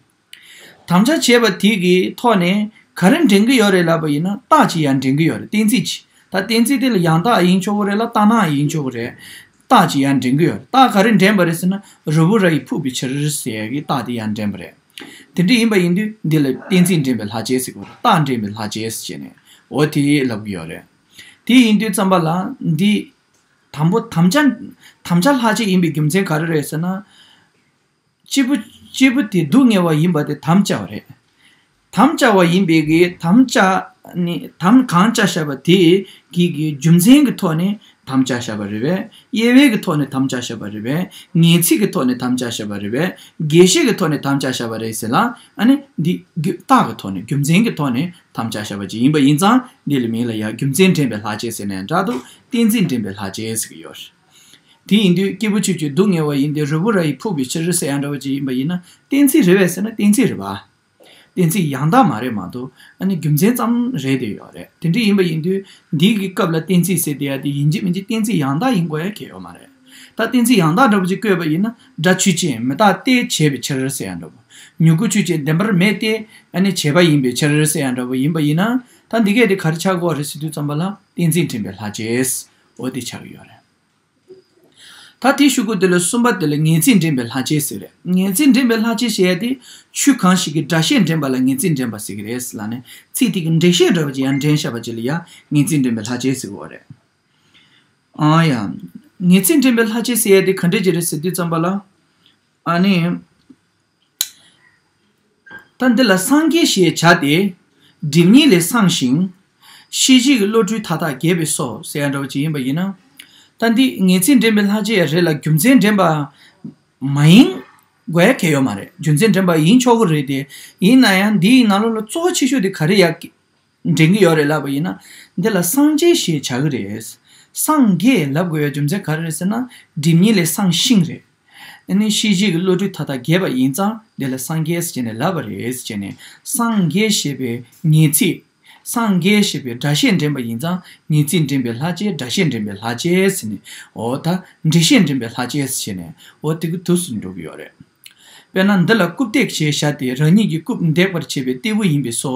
དམ་བཅའ་བྱས་པ་དེ་གི་ཐོག་ནས་ག་རེ་འདྲེན་གྱི་ཡོད་རེད་ལབ་པ་ཡིན་ན། རྟགས་ཅིག་ཡང་འདྲེན་གྱི་ཡོད་རེད། གཏན་ཚིགས་ཅིག་ད་གཏན་ཚིགས་དེ་ལ་ཡང་དག་ཡིན་ཆོག་གི་རེད་ལ། རྟགས་སྣང་ཡིན་ཆོག་གི་རེད། རྟགས་ཅིག་ཡང་འདྲེན་གྱི་ཡོད་རེད། རྟགས་ག་རེ་འདྲེན་པ་རེད་ཟེར་ན། རུས་པ་ར་ཡིས་ཕུག་པའི་ཕྱིར་ཟེར་ཡ་གི་རྟགས་དེ་ཡང་འདྲེན་པ་རེད། དེ་འདྲ་ཡིན་པ་ཡིན་དུས་འདི་ལ་གཏན་ཚིགས་འདྲེན་པའི་ལྷག་བཅས་ཟེར་གྱི་ཡོད་རེད། རྟགས་འདྲེན་པའི་ལྷག་བཅས་ཟེར་བྱས་ནས། འོ། དེ་ལབ་ཀྱི་ཡོད་རེད། དེ་ཡིན་དུས་ཙམ་པ་ལ་འདི། དང་པོ་དམ་བཅའ། དམ་བཅའ་ལྷག་བཅས་ཡིན་པའི་རྒྱུ་མཚན་ག་རེ་རེད་ཟེར་ན། སྐྱེས་བུ། སྐྱེས་བུ་དེ་སྡུག་བསྔལ་བ་ཡིན་པ་དེ་དམ་བཅའ་བ་རེད། དམ་བཅའ་བ་ཡིན་པའི་གི་དམ་བཅའ་ནི། དམ་གང་བཅའ་བཞག་པ་དེ་གི་གི་རྒྱུ་མཚན་གྱི་ཐོག་ནས་དམ་བཅའ་བཞག་པ་རེད་པས། དབྱེ་བའི་གི་ཐོག་ནས་དམ་བཅའ་བཞག་པ་རེད་པས། ངེས་ཚིག་གི་ཐོག་ནས་དམ་བཅའ་བཞག་པ་རེད་པས། རྒྱས་བཤད་ཀྱི་ཐོག་ནས་དམ་བཅའ་བཞག་པ་རེད་ཟེར་ལ། ཨ་ནི་འདི་རྒྱུ། རྟགས་ཀྱི་ཐོག་ནས། རྒྱུ་མཚན་གྱི་ཐོག་ནས་དམ་བཅའ་བཞག་པ་ཅིག་ཡིན་པ་ཡིན་ཙང་། འདི་ལ་མིང་ལ་ཡང་རྒྱུ་མཚན་འདྲེན་པའི་ལྷག་བཅས་ཟེར་ནའང་འདྲ་འདུག་གཏན་ཚིགས་འདྲེན་པའི་ལྷག་བཅས་ཟེར་གྱི་ཡོད་རེད། དེ་ཡིན་དུས་སྐྱེས་བུ་ཆོས་ཅན། སྡུག་བསྔལ་བ་ཡིན་ཏེ། རུས་པ་ར་ཡིས་ཕུག་པའི་ཕྱིར་ཟེར་ཡ་འདྲ་བོ་ཅིག་ཡིན་པ་ཡིན་ན། གཏན་ཚིགས་རེད་པས་ཟེར་ན་གཏན་ཚིགས་རེད་པ། གཏན་ཚིགས་ཡང་དག་མ་རེད་མ་གཏོགས། ཨ་ནི་རྒྱུ་མཚན་ཙམ་རེད་དེ་ཡོད་རེད། དེ་འདྲ་ཡིན་པ་ཡིན་དུས་འདི་གི་སྐབས་ལ་གཏན་ཚིགས་ཟེར་དེ་ཡ་དེ་ཡིན་གཅིག་མིན་གཅིག་གཏན་ཚིགས་ཡང་དག་ཡིན་དགོས་ཡ་གལ་ཡོད་མ་རེད། ད་གཏན་ཚིགས་ཡང་དག་འདྲ་བོ་ཅིག་བཀོད་པ་ཡིན་ན། སྒྲ་ཆོས་ཅན། མི་རྟག་སྟེ། བྱས་པའི་ཕྱིར་ཟེར་ཡ་འདྲ་བོ། མྱུ་གུ་ཆོས་ཅན། བདེན་པར་མེད་དེ། ཨ་ནི་བྱས་པ་ཡིན་པའི་ཕྱིར་ཟེར་ཡ་འདྲ་བོ་ཡིན་པ་ཡིན་ན། ད་འདི་གས་དེ་ག་རེ་ཆགས་ཀྱི་ཡོད་རེད་ཟེར་དུས་ཙམ་པ་ལ་གཏན་ཚིགས་འདྲེན་པའི་ལྷག་བཅས། འོ། དེ་ཆགས་ཀྱི་ཡོད་རེད། ད་དེའི་གཞུག་གུ་དེ་ལ་གསུམ་པ་དེ་ལ་ངེས་ཚིག་འདྲེན་པའི་ལྷག་བཅས་ཟེར་རེད། ངེས་ཚིག་འདྲེན་པའི་ལྷག་བཅས་ཞེས་ཡ་དེ། ཆོས་གང་ཞིག་གི་སྒྲ་བཤད་འདྲེན་པ་ལ་ངེས་ཚིག་འདྲེན་པ་ཟེར་གྱི་རེད་ལབ་ནས། ཚིག་དེ་གི་འགྲེལ་བཤད་འདྲ་བ་ཅིག་ཡང་འདྲེན་བཞག་པ་ཅིག་ལ་ཡང་ངེས་ཚིག་འདྲེན་པའི་ལྷག་བཅས་ཟེར་གྱི་ཡོད་རེད། ཨ་ཡ། ངེས་ཚིག་འདྲེན་པའི་ལྷག་བཅས་ཟེར་ཡ་དེ་ག་འདྲ་ཅིག་རེད་ཟེར་དུས་ཙམ་པ་ལ། ཨ་ནི། ད་འདི་ལ་སངས་རྒྱས་ཞེས་བྱ་སྟེ། སྒྲིབ་གཉིས་ལས་སངས་ཤིང་། ཤེས་བྱའི་བློ་གྲོས་མཐའ་དག་རྒྱས་པས་སོ་ཟེར་ཡ་འདྲ་བོ་ཅིག་ཡིན་པ་ཡིན་ན། ད་འདི་ངེས་ཚིག་འདྲེན་པའི་ལྷག་བཅས་རེད་ལ། རྒྱུ་མཚན་འདྲེན་པ་མ་ཡིན་དགོས་ཡ་གལ་ཡོད་མ་རེད། རྒྱུ་མཚན་འདྲེན་པ་ཡིན་ཆོག་གི་རེད་དེ། ཡིན་ན་ཡང་འདིའི་ནང་ལོགས་ལ་གཙོ་བོ་ཆེ་ཤོས་དེ་ག་རེ་ཡ། འདྲེན་གྱི་ཡོད་རེད་ལབ་པ་ཡིན་ན། འདི་ལ་སངས་རྒྱས་ཞེས་བྱ་གི་རེད། སངས་རྒྱས་ལབ་དགོས་པའི་རྒྱུ་མཚན་ག་རེ་རེད་ཟེར་ན། སྒྲིབ་གཉིས་ལས་སངས་ཤིང་རེད། ཨ་ནི་ཤེས་བྱའི་བློ་གྲོས་མཐའ་དག་རྒྱས་པ་ཡིན་ཙང་འདི་ལ་སངས་རྒྱས་ཟེར་ནས་ལབ་པ་རེད་ཟེར་ནས། སངས་རྒྱས་ཞེས་པའི་ངེས་ཚིག་སངས་རྒྱས་ཞེས་པའི་སྒྲ་བཤད་འདྲེན་པ་ཡིན་ཙང་ངེས་ཚིག་འདྲེན་པའི་ལྷག་བཅས། སྒྲ་བཤད་འདྲེན་པའི་ལྷག་བཅས་ཟེར་ནས། འོ། ད་འགྲེལ་བཤད་འདྲེན་པའི་ལྷག་བཅས་ཟེར་ནས། འོ། དེ་གི་དུས་སུ་འགྲོ་གི་ཡོད་རེད། དཔེར་ན། འདི་ལ་རྐུབ་སྟེགས་ཞེས་བྱ་སྟེ། རང་ཉིད་ཀྱི་རྐུབ་འདེགས་པར་བྱེད་པའི་སྟེགས་བུ་ཡིན་པས་སོ།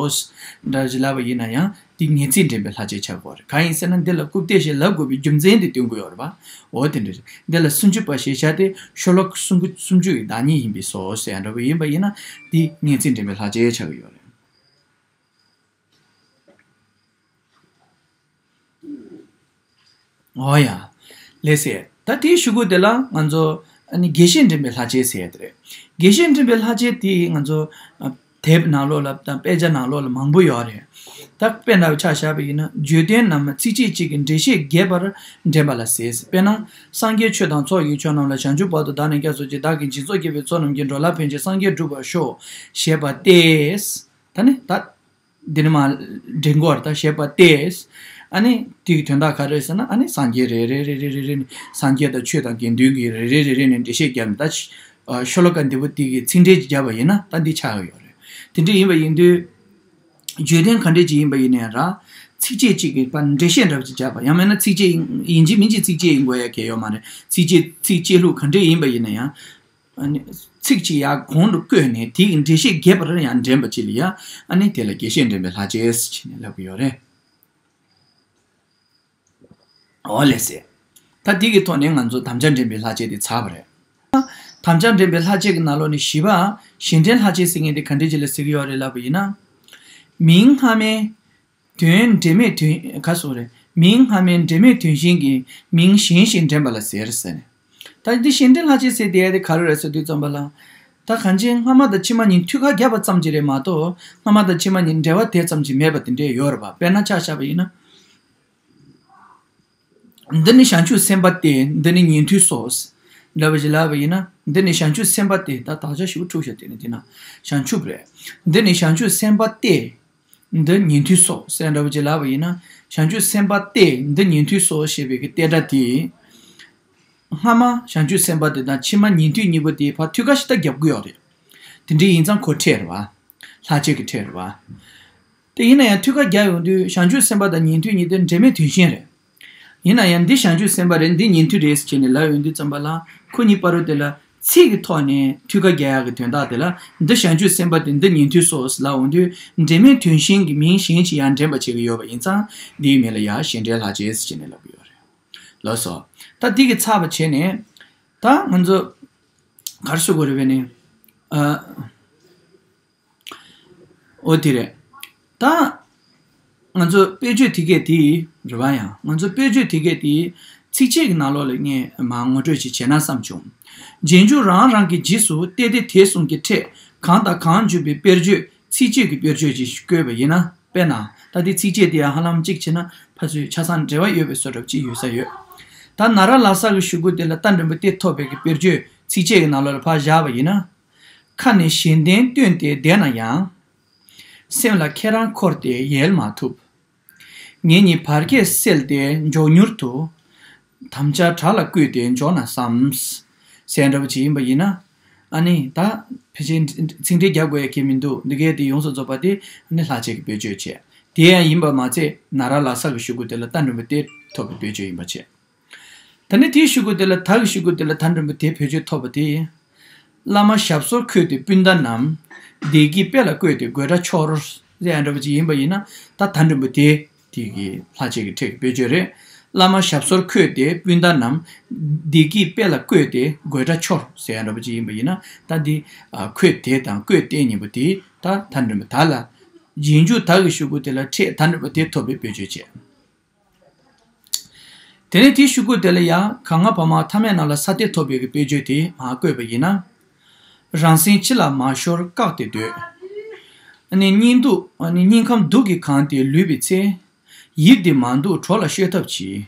འདྲ་ཞིག་ལབ་པ་ཡིན་ན་ཡང་འདི་ངེས་ཚིག་འདྲེན་པའི་ལྷག་བཅས་ཆགས་ཀྱི་ཡོད་རེད། གང་ཡིན་ཟེར་ན། འདི་ལ་རྐུབ་སྟེགས་ཞེས་ལབ་དགོས་པའི་རྒྱུ་མཚན་དེ་སྟོན་གྱི་ཡོད་རེད་པ། འོ། དེ་འདྲ་རེད། འདི་ལ་སུམ་ཅུ་པ་ཞེས་བྱ་སྟེ། ཤོ་ལོ་ཀ་སུམ་ཅུ་སུམ་ཅུ་ཡི་བདག་ཉིད་ཡིན་པས་སོ་ཟེར་ཡ་འདྲ་བོ་ཡིན་པ་ཡིན་ན། འདི་ངེས་ཚིག་འདྲེན་པའི་ལྷག་བཅས་ཆགས་ཀྱི་ཡོད་རེད། འོ་ཡ། ལགས་སེ། ད་དེའི་གཞུག་གུ་དེ་ལ་ང་ཚོ། ཨ་ནི་རྒྱས་བཤད་འདྲེན་པའི་ལྷག་བཅས་ཟེར་ཡ་དེ་རེད། རྒྱས་བཤད་འདྲེན་པའི་ལྷག་བཅས་དེ་ང་ཚོ། ཨ། དེབ་ནང་ལོགས་ལ་དང་དཔེ་ཆ་ནང་ལོགས་ལ་མང་པོ་ཡོད་རེད། ད་དཔེ་འདྲ་བ་ཆ་བཞག་པ་ཡིན་ན། བརྗོད་དོན་རྣམས་ཚིགས་བཅད་གཅིག་གི་འགྲེལ་བཤད་རྒྱས་པར་འདྲེན་པ་ལ་ཟེར། དཔེར་ན། སངས་རྒྱས་ཆོས་དང་ཚོགས་ཀྱི་མཆོག་རྣམས་ལ། བྱང་ཆུབ་བར་དུ་བདག་ནི་སྐྱབས་སུ་མཆི། བདག་གིས་སྦྱིན་སོགས་བགྱིས་པའི་ཚོགས་རྣམས་ཀྱིས། འགྲོ་ལ་ཕན་ཕྱིར་སངས་རྒྱས་འགྲུབ་པར་ཤོག་ཞེས་པ་སྟེ། ད་ནི་ད། འདི་ནི་མ། འདྲེན་དགོས་རེད། ད་ཞེས་པ་སྟེ། ཨ་ནི་དེའི་དོན་དག་ག་རེ་ཟེར་ན། ཨ་ནི་སངས་རྒྱས་རེ་རེ་རེ་རེ་རེ་རེ་ནས། སངས་རྒྱས་དང་ཆོས་དང་དགེ་འདུན་གྱི་རེ་རེ་རེ་རེ་ནས་འགྲེལ་བཤད་བརྒྱབ་ནས། ད་ཤོ་ལོ་ཀ་འདི་པོ་དེ་གི་ཚིག་འགྲེལ་ཅིག་བརྒྱབ་པ་ཡིན་ན། ད་འདི་ཆགས་ཡོད་རེད། དེ་འདྲ་ཡིན་པ་ཡིན་དུས། བརྗོད་དོན་ག་འདྲ་ཅིག་ཡིན་པ་ཡིན་ནའི་ར། ཚིགས་བཅད་གཅིག་གི་ཕར་འགྲེལ་བཤད་འདྲ་པོ་ཅིག་བརྒྱབ་པ། ཡང་མིན་ན་ཚིགས་བཅད་ཡིན་གཅིག་མིན་གཅིག་ཚིགས་བཅད་ཡིན་དགོས་ཡ་གལ་ཡོད་མ་རེད། ཚིགས་བཅད། ཚིགས་བཅད་ལྷུག་ག་འདྲ་ཡིན་པ་ཡིན་ན་ཡང་། ཨ་ནི་ཚིག་གཅིག་ཡར་གོང་དུ་བཀོད་ནས། དེའི་འགྲེལ་བཤད་རྒྱས་པར་ཡང་འདྲེན་པ་ཅིག་ལ་ཡ། ཨ་ནི་དེ་ལ་རྒྱས་བཤད་འདྲེན་པའི་ལྷག་བཅས་ཟེར་བྱས་ནས་ལབ་ཀྱི་ཡོད་རེད། འོ་ལགས་སེ། ད་འདི་གི་ཐོག་ནས་ང་ཚོ་དམ་བཅའ་འདྲེན་པའི་ལྷག་བཅས་དེ་ཚར་བ་རེད། དམ་བཅའ་འདྲེན་པའི་ལྷག་བཅས་ཀྱི་ནང་ལོགས་ནས་བཞི་པ། གཞན་འདྲེན་ལྷག་བཅས་ཟེར་མཁན་དེ་ག་འདྲ་ཅིག་ལ་ཟེར་གྱི་ཡོད་རེད་ལབ་པ་ཡིན་ན། མིང་སྔ་མའི་དོན་འབྲེལ་མེད་དོན། ག་སོགས་རེད། མིང་སྔ་མའི་འབྲེལ་མེད་དོན་གཞན་གྱི་མིང་གཞན་ཞིག་འདྲེན་པ་ལ་ཟེར་ཟེར་ནས། ད་འདི་གཞན་འདྲེན་ལྷག་བཅས་ཟེར་དེ་ཡ་དེ་ག་རེ་རེད་ཟེར་དུས་ཙམ་པ་ལ། ད་གང་ཅི་སྔ་མ་དང་ཕྱི་མ་གཉིས་མཐུད་ཁ་བརྒྱབ་པ་ཙམ་གྱིས་རེད་མ་གཏོགས། སྔ་མ་དང་ཕྱི་མ་གཉིས་འབྲེལ་བ་དེ་ཙམ་གྱིས་མེད་པ་དེ་འདྲས་ཡོད་རེད་པ། དཔེར་ན་ཆ་བཞག་པ་ཡིན་ན། འདི་ནི་བྱང་ཆུབ་སེམས་དཔའ་སྟེ། འདི་ནི་ཉན་ཐོས་སོ། འདྲ་བ་ཞིག་ལབ་པ་ཡིན་ན། འདི་ནི་བྱང་ཆུབ་སེམས་དཔའ་སྟེ། ད་དག་ཆ་ཞིག་འཁྲུག་བཞག་དེ་ནི་དེ་ན་བྱང་ཆུབ་རེད། འདི་ནི་བྱང་ཆུབ་སེམས་དཔའ་སྟེ། འདི་ཉན་ཐོས་སོ་ཟེར་འདྲ་བ་ཅིག་ལབ་པ་ཡིན་ན། བྱང་ཆུབ་སེམས་དཔའ་སྟེ། འདི་ཉན་ཐོས་སོ་ཞེས་པའི་གི་སྟེ་སྒྲ་དེ། སྔ་མ་བྱང་ཆུབ་སེམས་དཔའ་དེ་དང་ཕྱི་མ་ཉན་ཐོས་གཉིས་པོ་དེ་ཕར་མཐུད་ཁ་ཞིག་ད་རྒྱབ་དགོས་ཡོད་རེད། དེ་འདྲ་ཡིན་ཙང་ཁོ་ཁྲེལ་རེད་བ། ལྷག་བཅས་ཀྱི་ཁྲེལ་རེད་བ། དེ་ཡིན་ན་ཡང་མཐུད་ཁ་རྒྱག་ཡོང་དུས་བྱང་ཆུབ་སེམས་དཔའ་དང་ཉན་ཐོས་གཉིས་དེ་འབྲེལ་མེད་དོན་གཞན་རེད། ཡིན་ན་ཡང་འདི་བྱང་ཆུབ་སེམས་དཔའ་རེད། འདི་ཉན་ཐོས་རེད་ཟེར་བྱས་ནས་ལབ་ཡོང་དུས་ཙམ་པ་ལ། ཁོ་གཉིས་བར་དུ་དེ་ལ་ཚིག་གི་ཐོག་ནས་མཐུད་ཁ་རྒྱག་ཡག་གི་དོན་དག་དེ་ལ། འདི་བྱང་ཆུབ་སེམས་དཔའ་དེ་འདི་ཉན་ཐོས་སོ་ལབ་ཡོང་དུས། འབྲེལ་མེད་དོན་གཞན་གྱི་མིང་གཞན་ཞིག་ཡང་འདྲེན་པ་བྱེད་ཀྱི་ཡོད་པ་ཡིན་ཙང་། འདིའི་མིང་ལ་ཡང་གཞན་འདྲེན་ལྷག་བཅས་ཟེར་བྱས་ནས་ལབ་ཀྱི་ཡོད་རེད། ལགས་སོ། ད་འདི་གི་ཚར་བ་བྱས་ནས། ད་ང་ཚོ་ག་རེ་ཞུ་དགོས་རེད་པས་ནི། ཨ། འོ་དེ་རེད། ད་ང་ཚོ་དཔེ་བརྗོད་དེ་གས་དེ་རེད་བ། ཡང་ང་ཚོ་དཔེ་བརྗོད་དེ་གས་དེ་ཚིགས་བཅད་ཀྱི་ནང་ལོགས་ལ་ངས་མར་ངོ་སྤྲོད་ཅིག་བྱས་ན་བསམ་བྱུང་། རྗེས་འཇུག་རང་རང་གི་རྗེས་སུ་ཏེ་སྟེ་དེ་གསུམ་གྱི་ཕྲད་གང་དང་གང་འཇུག་པའི་དཔེར་བརྗོད། ཚིགས་བཅད་ཀྱི་དཔེར་བརྗོད་ཅིག་བཀོད་པ་ཡིན་ན། དཔེར་ན། ད་དེ་ཚིགས་བཅད་དེ་ཡང་ཧ་ལམ་གཅིག་བྱས་ན་ཕལ་ཆེར་ཆ་ཚང་འབྲེལ་བ་ཡོད་པའི་བཟོ་འདྲ་ཅིག་ཡོད་ས་ཡོད། ད་ན་ར་ལ་ས་གི་གཞུག་གུ་དེ་ལ་རྟ་མགྲིན་པོ་སྟེ་ཐོབ་པའི་གི་དཔེར་བརྗོད་ཚིགས་བཅད་ཀྱི་ནང་ལོགས་ལ་ཕར་བཞག་པ་ཡིན་ན། ཁ་ནས་གཞན་དོན་བཏོན་ཏེ་བསྡད་ན་ཡང་། སེམས་ལ་ཁྱེད་རང་འཁོར་ཏེ་ཡལ་མ་ཐུབ། ངེད་གཉིས་བར་གྱི་སེལ་ཏེ་མགྱོགས་མྱུར་དུ། དམ་བཅའ་བྲག་ལ་བརྐོས་ཏེ་འཇོག་ན་བསམ། ཟེར་འདྲ་པོ་ཅིག་ཡིན་པ་ཡིན་ན། ཨ་ནི་ད་ཕལ་ཆེར་ཚིག་འགྲེལ་རྒྱག་དགོས་ཡ་གང་མི་འདུག་འདི་གས་དེ་ཡོངས་སུ་རྫོགས་པ་དེ་ཨ་ནི་ལྷག་བཅས་ཀྱི་དཔེར་བརྗོད་བྱས། དེ་ཡང་ཡིན་པ་མ་ཚད། ན་ར་ལ་ས་གི་གཞུག་གུ་དེ་ལ་རྟ་མགྲིན་པོ་སྟེ་ཐོབ་པའི་དཔེར་བརྗོད་ཡིན་པ་བྱས། ད་ནི་དེའི་གཞུག་གུ་དེ་ལ། ད་གི་གཞུག་གུ་དེ་ལ་རྟ་མགྲིན་པོ་སྟེ་དཔེར་བརྗོད་ཐོབ་པ་དེ། བླ་མ་ཞབས་སོར་འཁོད་དེ་སྤུན་ཟླ་རྣམས། བདེ་སྐྱིད་དཔལ་ལ་བཀོད་དེ་དགོད་བྲ་འཆོར། ཟེར་ཡ་འདྲ་པོ་ཅིག་ཡིན་པ་ཡིན་ན། ད་རྟ་མགྲིན་པོ་སྟེ་དེ་གི་ལྷག་བཅས་ཀྱི་ཕྲད་ཀྱི་དཔེར་བརྗོད་རེད། བླ་མ་ཞབས་སོར་འཁོད་དེ་སྤུན་ཟླ་རྣམས། བདེ་སྐྱིད་དཔལ་ལ་བཀོད་དེ་དགོད་བྲ་འཆོར། ཟེར་ཡ་འདྲ་པོ་ཅིག་ཡིན་པ་ཡིན་ན། ད་འདི་ཨ་འཁོད་དེ་དང་བཀོད་དེ་གཉིས་པོ་དེ་ད་རྟ་མགྲིན་པོ་ད་ལ། རྗེས་འཇུག་ད་གི་གཞུག་གུ་དེ་ལ་ཕྲད་རྟ་མགྲིན་པོ་སྟེ་ཐོབ་པའི་དཔེར་བརྗོད་བྱས། དེ་ནས་དེའི་གཞུག་གུ་དེ་ལ་ཡང་ག་ང་བ་མ་མཐའ་མེད་རྣམས་ལ་ས་སྟེ་ཐོབ་པའི་གི་དཔེར་བརྗོད་དེ་མར་བཀོད་པ་ཡིན་ན། རང་སེམས་ཕྱི་ལ་མ་ཤོར་བཀག་སྟེ་སྡོད། ཨ་ནི་སྙིང་སྡུག་ཨ་ནི་སྙིང་ཁམས་སྡུག་གིས་གང་སྟེ་ལུས་པའི་ཚེ། ཡིད་འདི་མ་འདུག་གྲོགས་ལ་བཤོལ་ཐབས་གྱིས།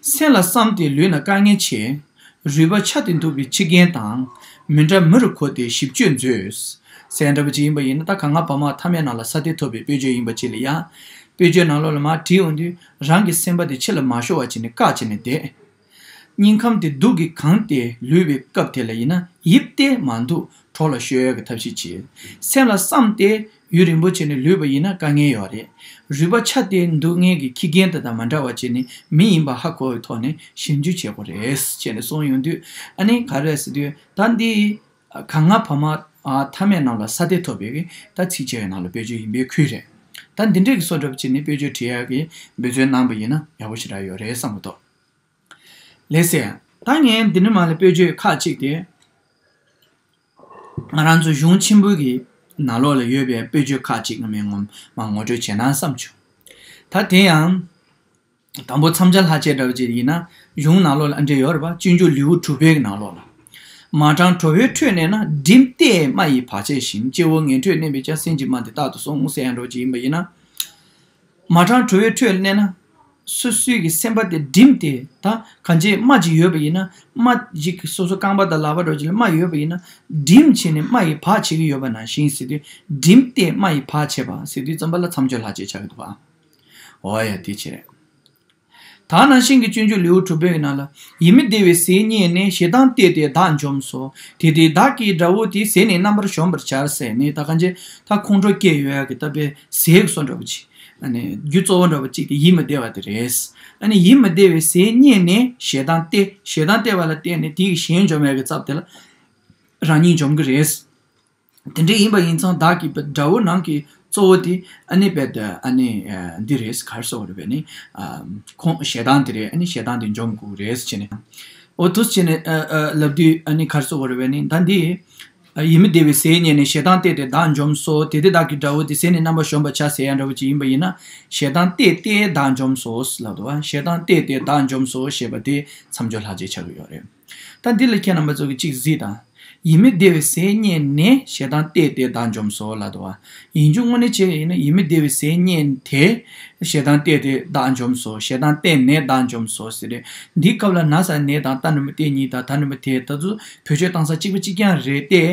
སེམས་ལ་བསམ་སྟེ་ལུས་ན་དཀའ་ངལ་ཆེ། རུས་པ་ཆ་སྟེ་འདུག་པའི་འཆི་རྐྱེན་དང་། མི་འདྲ་མི་རུ་གོ་སྟེ་ཞིབ་དཔྱོད་མཛོད། ཟེར་འདྲ་པོ་ཅིག་ཡིན་པ་ཡིན་ན། ད་ག་ང་བ་མ་མཐའ་མེད་རྣམས་ལ་ས་སྟེ་ཐོབ་པའི་དཔེར་བརྗོད་ཡིན་པ་ཅིག་ལ་ཡང་། དཔེར་བརྗོད་ནང་ལོགས་ལ་མར་བྲིས་ཡོང་དུས། རང་གི་སེམས་པ་དེ་ཕྱི་ལ་མ་ཤོར་བ་བྱས་ནས་བཀག་བྱས་ནས་བསྡད། སྙིང་ཁམས་དེ་སྡུག་གིས་གང་སྟེ་ལུས་པའི་སྐབས་དེ་ལ་ཡིན་ན། ཡིད་བརྟན་མ་འདུག་གྲོགས་ལ་བཤོལ་ཡག་གི་ཐབས་ཤེས་བྱེད། སེམས་ལ་བསམ་སྟེ་ཡུན་རིང་པོ་བྱས་ནས་ལུས་པ་ཡིན་ན་དཀའ་ངལ་ཡོད་རེད། རུས་པ་ཆ་སྟེ་འདུག་མཁན་གྱི་འཆི་རྐྱེན་དེ་དང་མ་འདྲ་བ་བྱས་ནས་མི་ཡིན་པ་ཧ་གོ་བའི་ཐོག་ནས་ཞིབ་འཇུག་བྱེད་དགོས་རེད་ཅེས་ནས་གསུངས་ཡོང་དུས། ཨ་ནི་ག་རེ་ཟེར་དུས། ད་འདི་ག་ང་བ་མ་ཨ་མཐའ་མེད་རྣམས་ལ་ས་སྟེ་ཐོབ་པའི་གི་ད་ཚིགས་བཅད་ཀྱི་ནང་ལ་དཔེར་བརྗོད་ཡིན་པའི་ཁུལ་རེད། ད་འདི་འདྲས་ཀྱི་བཟོ་འདྲ་བྱས་ནས་དཔེར་བརྗོད་བྲིས་ཡག་གི་འབད་བརྩོན་གནང་པ་ཡིན་ན་ཡག་པོ་ཞེ་དྲག་ཡོད་རེད་བསམ་གྱི་འདུག་ལགས་སེ། ད་ངས་འདི་ནས་མར་ལ་དཔེར་བརྗོད་ཁག་ཅིག་དེ། ང་རང་ཚོ་གཞུང་ཆེན་པོ་གི་ནང་ལོགས་ལ་ཡོད་པའི་དཔེར་བརྗོད་ཁག་ཅིག་ངས་ངོ་མ་ངོ་སྤྲོད་བྱས་ན་བསམ་བྱུང་། ད་དེ་ཡང་། དང་པོ་མཚམས་སྦྱར་ལྷག་བཅས་འདྲ་བ་ཅིག་ཡིན་ན། གཞུང་ནང་ལོགས་ལ་ཨ་འདྲས་ཡོད་རེད་པ། སྤྱོད་འཇུག་ལེའུ་དྲུག་པའི་ནང་ལོགས་ལ། མ་དྲངས་གྲོ་བོའི་ཁྲོད་གནས་ན། བསྒྲིམས་ཏེ་རྨ་ཡི་བག་བྱས་བཞིན། སྐྱེ་བོ་ངན་ཁྲོད་གནས་པའི་ཀྱང་། སེམས་ཀྱི་རྨ་འདི་རྟག་ཏུ་སྲུངས། ཟེར་ཡང་འགྲོ་གི་ཡིན་པ་ཡིན་ན། མ་དྲངས་གྲོ་བོའི་ཁྲོད་གནས་ན། སོ་སོའི་གི་སེམས་པ་དེ་བསྒྲིམས་ཏེ། ད་གང་ཅི་རྨ་ཅིག་ཡོད་པ་ཡིན་ན། རྨ་ཅིག་སོ་སོ་རྐང་པ་དང་ལག་པ་འདྲ་ཅིག་ལ་རྨ་ཡོད་པ་ཡིན་ན། བསྒྲིམས་བྱས་ནས་རྨ་ཡི་བག་བྱེད་ཀྱི་ཡོད་པ་ནང་བཞིན་ཟེར་དུས། བསྒྲིམས་ཏེ་རྨ་ཡི་བག་བྱས་པ་ཟེར་དུས་ཙམ་པ་ལ་མཚམས་སྦྱོར་ལྷག་བཅས་ཆགས་ཀྱི་འདུག་པ། འོ་ཡ་དེ་བྱས་རེད། ད་ནང་བཞིན་གྱི་སྤྱོད་འཇུག་ལེའུ་དྲུག་པའི་ནང་ལ། ཡིད་མི་བདེ་བའི་ཟས་རྙེད་ནས། ཞེ་སྡང་བརྟས་ཏེ་བདག་འཇོམས་སོ། དེ་དུས་བདག་གིས་དགྲ་བོ་དེ། ཟས་ནི་རྣམ་པར་གཞོམ་པར་བྱ། ཟེར་ནས། ད་གང་ཅི་ད་ཁོང་ཁྲོ་སྐྱེ་ཡོད་ཡ་གི་ད་པའི་ཟས་བཟོ་འདྲ་པོ་ཅིག་ཨ་ནི་རྒྱུ་གཙོ་བོ་འདྲ་པོ་ཅིག་དེ་ཡིད་མི་བདེ་བ་དེ་རེད། ཨ་ནི་ཡིད་མི་བདེ་བའི་ཟས་རྙེད་ནས་ཞེ་སྡང་བརྟས། ཞེ་སྡང་བརྟས་པ་ལ་བརྟེན་ནས་དེ་ཡི་ཞེན་འཇོམས་ཡ་གི་ཚབ་དེ་ལ་རང་ཉིད་འཇོམས་གི་རེད། དེ་འདྲ་ཡིན་པ་ཡིན་ཙང་བདག་གིས་དགྲ་བོ་རང་གི་གཙོ་བོ་དེ་ཨ་ནི་བེད་ཨ་ནི་འདི་རེད། ག་རེ་ཟེར་དགོས་རེད་པས་ནི། ཁོང་ཞེ་སྡང་དེ་རེད། ཨ་ནི་ཞེ་སྡང་དེ་འཇོམས་དགོས་རེད་ཟེར་ནས། འོ་དུས་བྱས་ནས་ལབ་དུས་ཨ་ནི་ག་རེ་ཟེར་དགོས་རེད་པས་ནི། ད་འདི་ཡིད་མི་བདེ་བའི་ཟས་རྙེད་ནས། ཞེ་སྡང་བརྟས་ཏེ་བདག་འཇོམས་སོ། དེ་དུས་བདག་གིས་དགྲ་བོ་དེ། ཟས་ནི་རྣམ་པར་གཞོམ་པར་བྱ། ཟེར་ཡ་འདྲ་བོ་ཅིག་ཡིན་པ་ཡིན་ན། ཞེ་སྡང་བརྟས་ཏེ་བདག་འཇོམས་སོ་ལབ་འདུག་པ། ཞེ་སྡང་བརྟས་ཏེ་བདག་འཇོམས་སོ་ཞེས་པ་དེ་མཚམས་སྦྱོར་ལྷག་བཅས་ཆགས་ཀྱི་ཡོད་རེད། ད་འདི་ལ་ཁྱེད་རྣམ་པ་ཚོ་གིས་གཅིག་གཟིགས་དང་། ཡིད་མི་བདེ་བའི་ཟས་རྙེད་ནས། ཞེ་སྡང་བརྟས་ཏེ་བདག་འཇོམས་སོ་ལབ་འདུག་པ། ཡིན་རྒྱུ་དངོས་གནས་བྱས་ཡིན་ན། ཡིད་མི་བདེ་བའི་ཟས་རྙེད་དེ། ཞེ་སྡང་བརྟས་ཏེ་བདག་འཇོམས་སོ། ཞེ་སྡང་བརྟས་ནས་བདག་འཇོམས་སོ་ཟེར་རེད། འདིའི་སྐབས་ལ་ན་ས་ནས་དང་ད་ནུ་མ་བརྟས་གཉིས་དང་ད་ནུ་མ་དེ་ད་ཚོ་བེད་སྤྱོད་བཏང་ས་གཅིག་པ་གཅིག་རྐྱང་རེད་དེ།